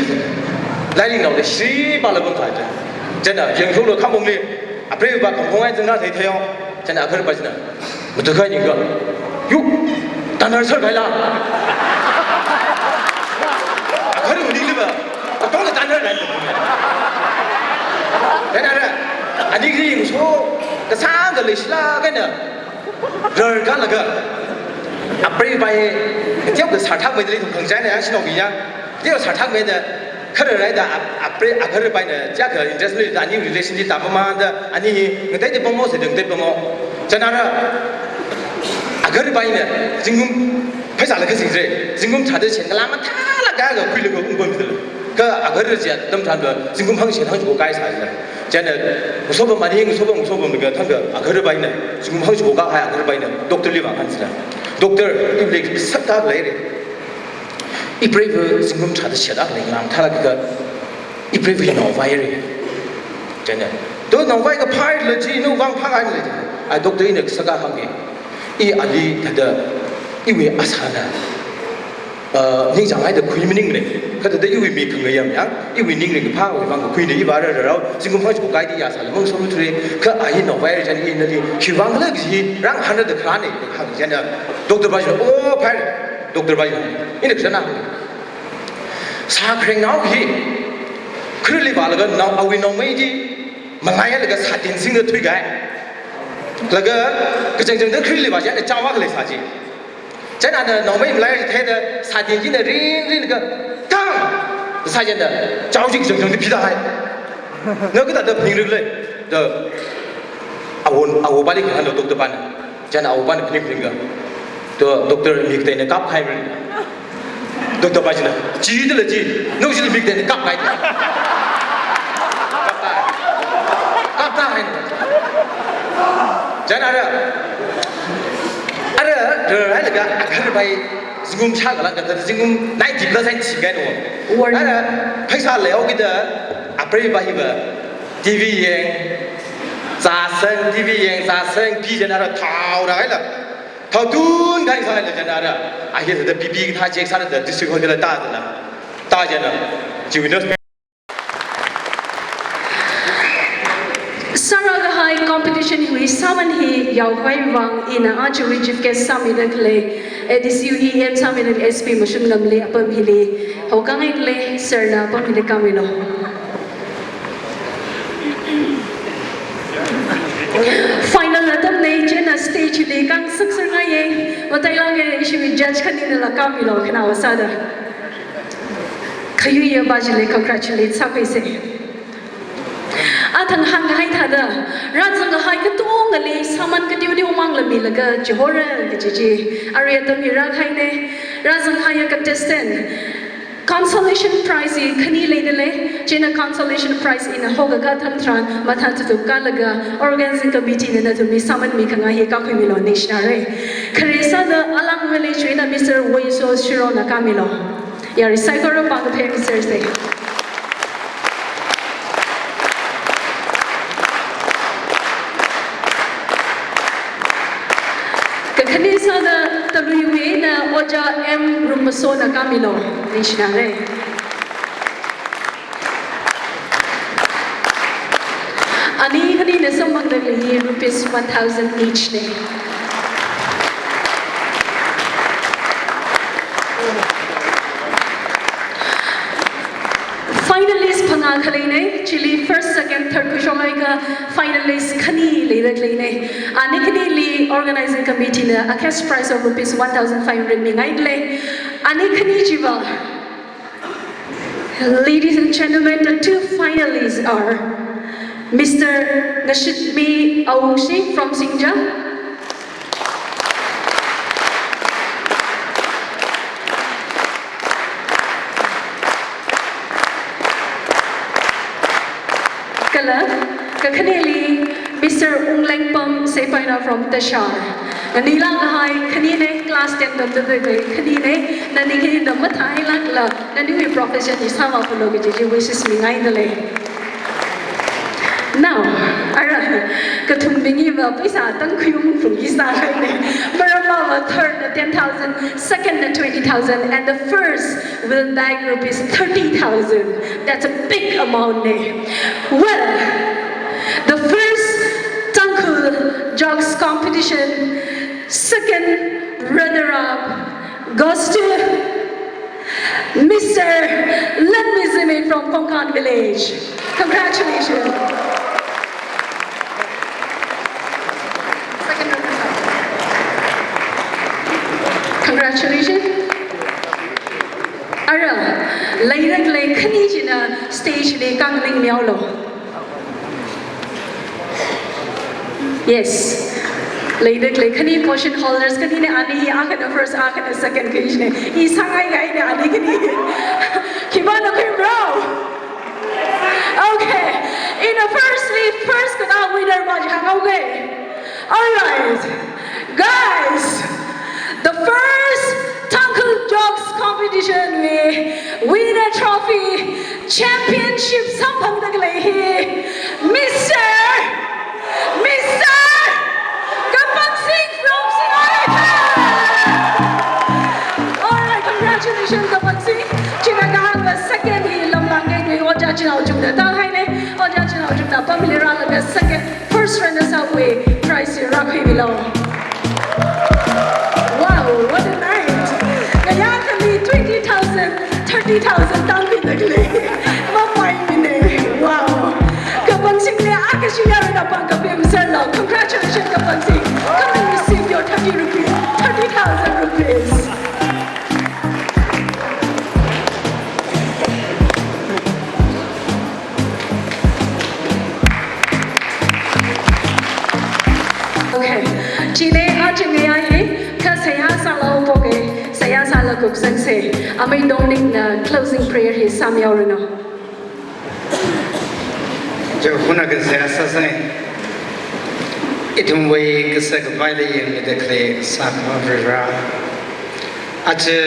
Lairik naoda shri pala bang sā. Chieina, yangshoklo khamongli. Apreiva khamong eina zangra theithei yo. Chieina agarpa china. Matukhai ningka. Yu, tanhar sar kahaila. Agar maningli ba. Katongla tanhar nai. Chieina ara, ani kri so, kasāngda leishila kahaina. Rarkālaga. Apreiva hi, teokha sarthakmeida lei thum khangachāna, shinaobi ya. Teokha sarthakmeida. Khararaida ap-, apre-, agarpaina, chiyākha interest leida, ani relation chi tāpamada, ani ngateida pamo se, ngateida pamo. Chieina ara, agarpaina, zingkum, pheisā lāka singre, zingkum tharāda shen, ngalā mathālāk kahai khuilaga ungpamda. Kha agar chi atam tharanva, zingkum hangshida hangshiko kahai sāda. Chieina, ngasopa mani, ngasopa, ngasopa mani kathāda, agarpaina, zingkum hangshiko kahai agarpaina, doctor li vāhān sāda. Doctor, iwui lek sāda leire. Ipreiva zingkum tharāda shen akha lei, ngalā mathālāk kahai, ipreiva hi naovai re. Chieina, to naovai kaphāla chi, nawui vang phāngai le. Ai doctor ina kasā kahāng e. I ali thāda, iwui asāna. Uh, ningchānghaida khui maningne. Kha thāda iwui mik khangayam yang, iwui ning ringkaphāwui vang kakhuine, iva rararao, zingkum hangshiko kahai di ya sāla mang solu thre, kha a hi naovai re chieina i nali, khiwuivang khala kaji, rāngahānrada kharāne, hāng chieina, doctor pa china, oh, phāre. Doctor pa china, ina kashana. Sākharengnao hi, khararli vālaga nao, awui naomei chi, malailaga sātin singda thuikahai. Laga, kachangchangda khararli vā chieina chawa khalei sā chi. Chieina ana naomei malai theida, sātin china ringringlaga, tang! Sā chieina, chao chi kachangchangda phida hai. Na kathāda phaningri le, da, awon, awo pali kahānlo doctor pana. Chieina awopana phaning phaningakha. To doctor mik kateina kapkahai mari. Doctor pa china, chithāla chi, nao chili mik kateina kapkahai. Kapta. Kapta hai. Chieina ara. Ara, ara hailaga, agarpai, zingkum shākha lāngkha, zingkum ninety plus eina chingkahai no. War. Ara, pheisā leihaokida, apreiva hiva, T V yang, zāsang, T V yang, zāsang, pi chieina ara thaora haila. Thaotun kahai sāhaila chieina ara. A hi thāda B P kathā check sāda district hospital tāda la. Tā chieina. Chiwui nurse. Sāra kahai competition hi Sāman hi yaokhavai vang ina ajawui chief guest sāmida khalei, A D C U E M sāmida S P Mashun Ngamli apam hili haokhangai khalei, sir na apam hili kāmilu. Final atamna, chieina stage li kāngasak sāngaiya. Matailāka, ishiwui judge khanina la kāmilu, khanaowa sāda. Khayuiya ba chili congratulate sākhuisa. Athang hāngkahai thāda, rāzanghai katongali sāman kateoteo mang la milaga chihora kaji chi arui atam hi rākahaina. Rāzanghaiya contestant consolation prize hi khani leidalei. Chieina consolation prize ina haokakā atam tharan mathān tutup kālaga organizing committee na nathumli sāman mikhangai hi kākhuimilu, ningshinare. Khare sāda Alang village wui eina Mister Woiso Shiro na kāmilu. Yarui saikora pāng kapheng sārsa. Kakhane sāda Talui wui eina Ojā M Rummaso na kāmilu, ningshinare. Ani khanina samphangda khalei hi rupees one thousand each na. Finalist phangā khaleina, chili first, second, third khuishok haiakha finalist khani leida khaleina. Ani khanili organizing committee na a cash prize of rupees one thousand five hundred mingaidalei. Ani khani chiva, ladies and gentlemen, the two finalists are Mister Ngashitmi Awungshi from Singjang, kala kakhaneli Mister Unglengpam Seipaina from Tashar. Nani lāngkahai khanina, class ten tamda khalei khanina, nani khanina mathālākla naniwui profession hi sāvāphalung kaji chi wishes mingaidalei. Now, ara, kathumbing hiva paisa tangkhui ungphungki sāhaina. Maramva third na ten thousand, second na twenty thousand, and the first will bag rupees thirty thousand. That's a big amount na. Well, the first Tangkhul Jokes Competition second runner-up goes to Mister Latmizimi from Kongkhan Village. Congratulations. Second runner-up. Congratulations. Ara, leida khalei khani china stage li kānganing mihaolu. Yes. Leida khalei khani portion holders khanina, ani hi akhana first, akhana second khuishina. I sāngai kahaina ani khani. Khipāna khuibro? Okay. Ina firstly, first khanā winner va hānghaoga. All right. Guys, the first Tangkhul Jokes Competition wui winner trophy championship samphangda khalei hi Mister, Mister Kapangsing from Singngat. All right, congratulations, Kapangsing. Chieina kahāngva second hi Lamlang Gateway Ojā Chinao Chungda tāhaina. Ojā Chinao Chungda apamli rālaga second, first runners up wui prize hi rākhuimilu. Wow, what a night! Ngayā akhali twenty thousand, thirty thousand tangkhuida khalei. Mapaimana. Wow. Kapangsingli akha shiyarna pāng kapim sārlu. Congratulations, Kapangsing. Come and receive your thirty rupees, thirty thousand rupees. Okay. Chieina aja ngayā hi kha seihā sālaga poga, seihā sālaga kupsangsa. Amei Dominic na closing prayer hi sāmihaoranu. Chiwui eina kha seihā sāsa. Ithumwui kasā kapaila yangmida khalei Kasā Akhava Varivara, aja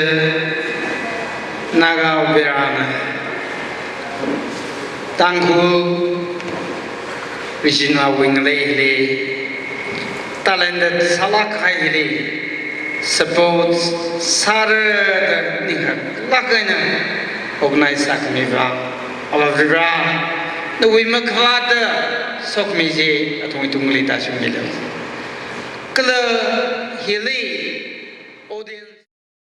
Naga Varena Tangkhul region wui ngalei hili, talented sālāk kahai hili, support sāra da ning haklāk eina organize sākhami vang, Avā Varivara Nawui makhavāta shokmi chi athum ithumli tāshungmilu. Kala hili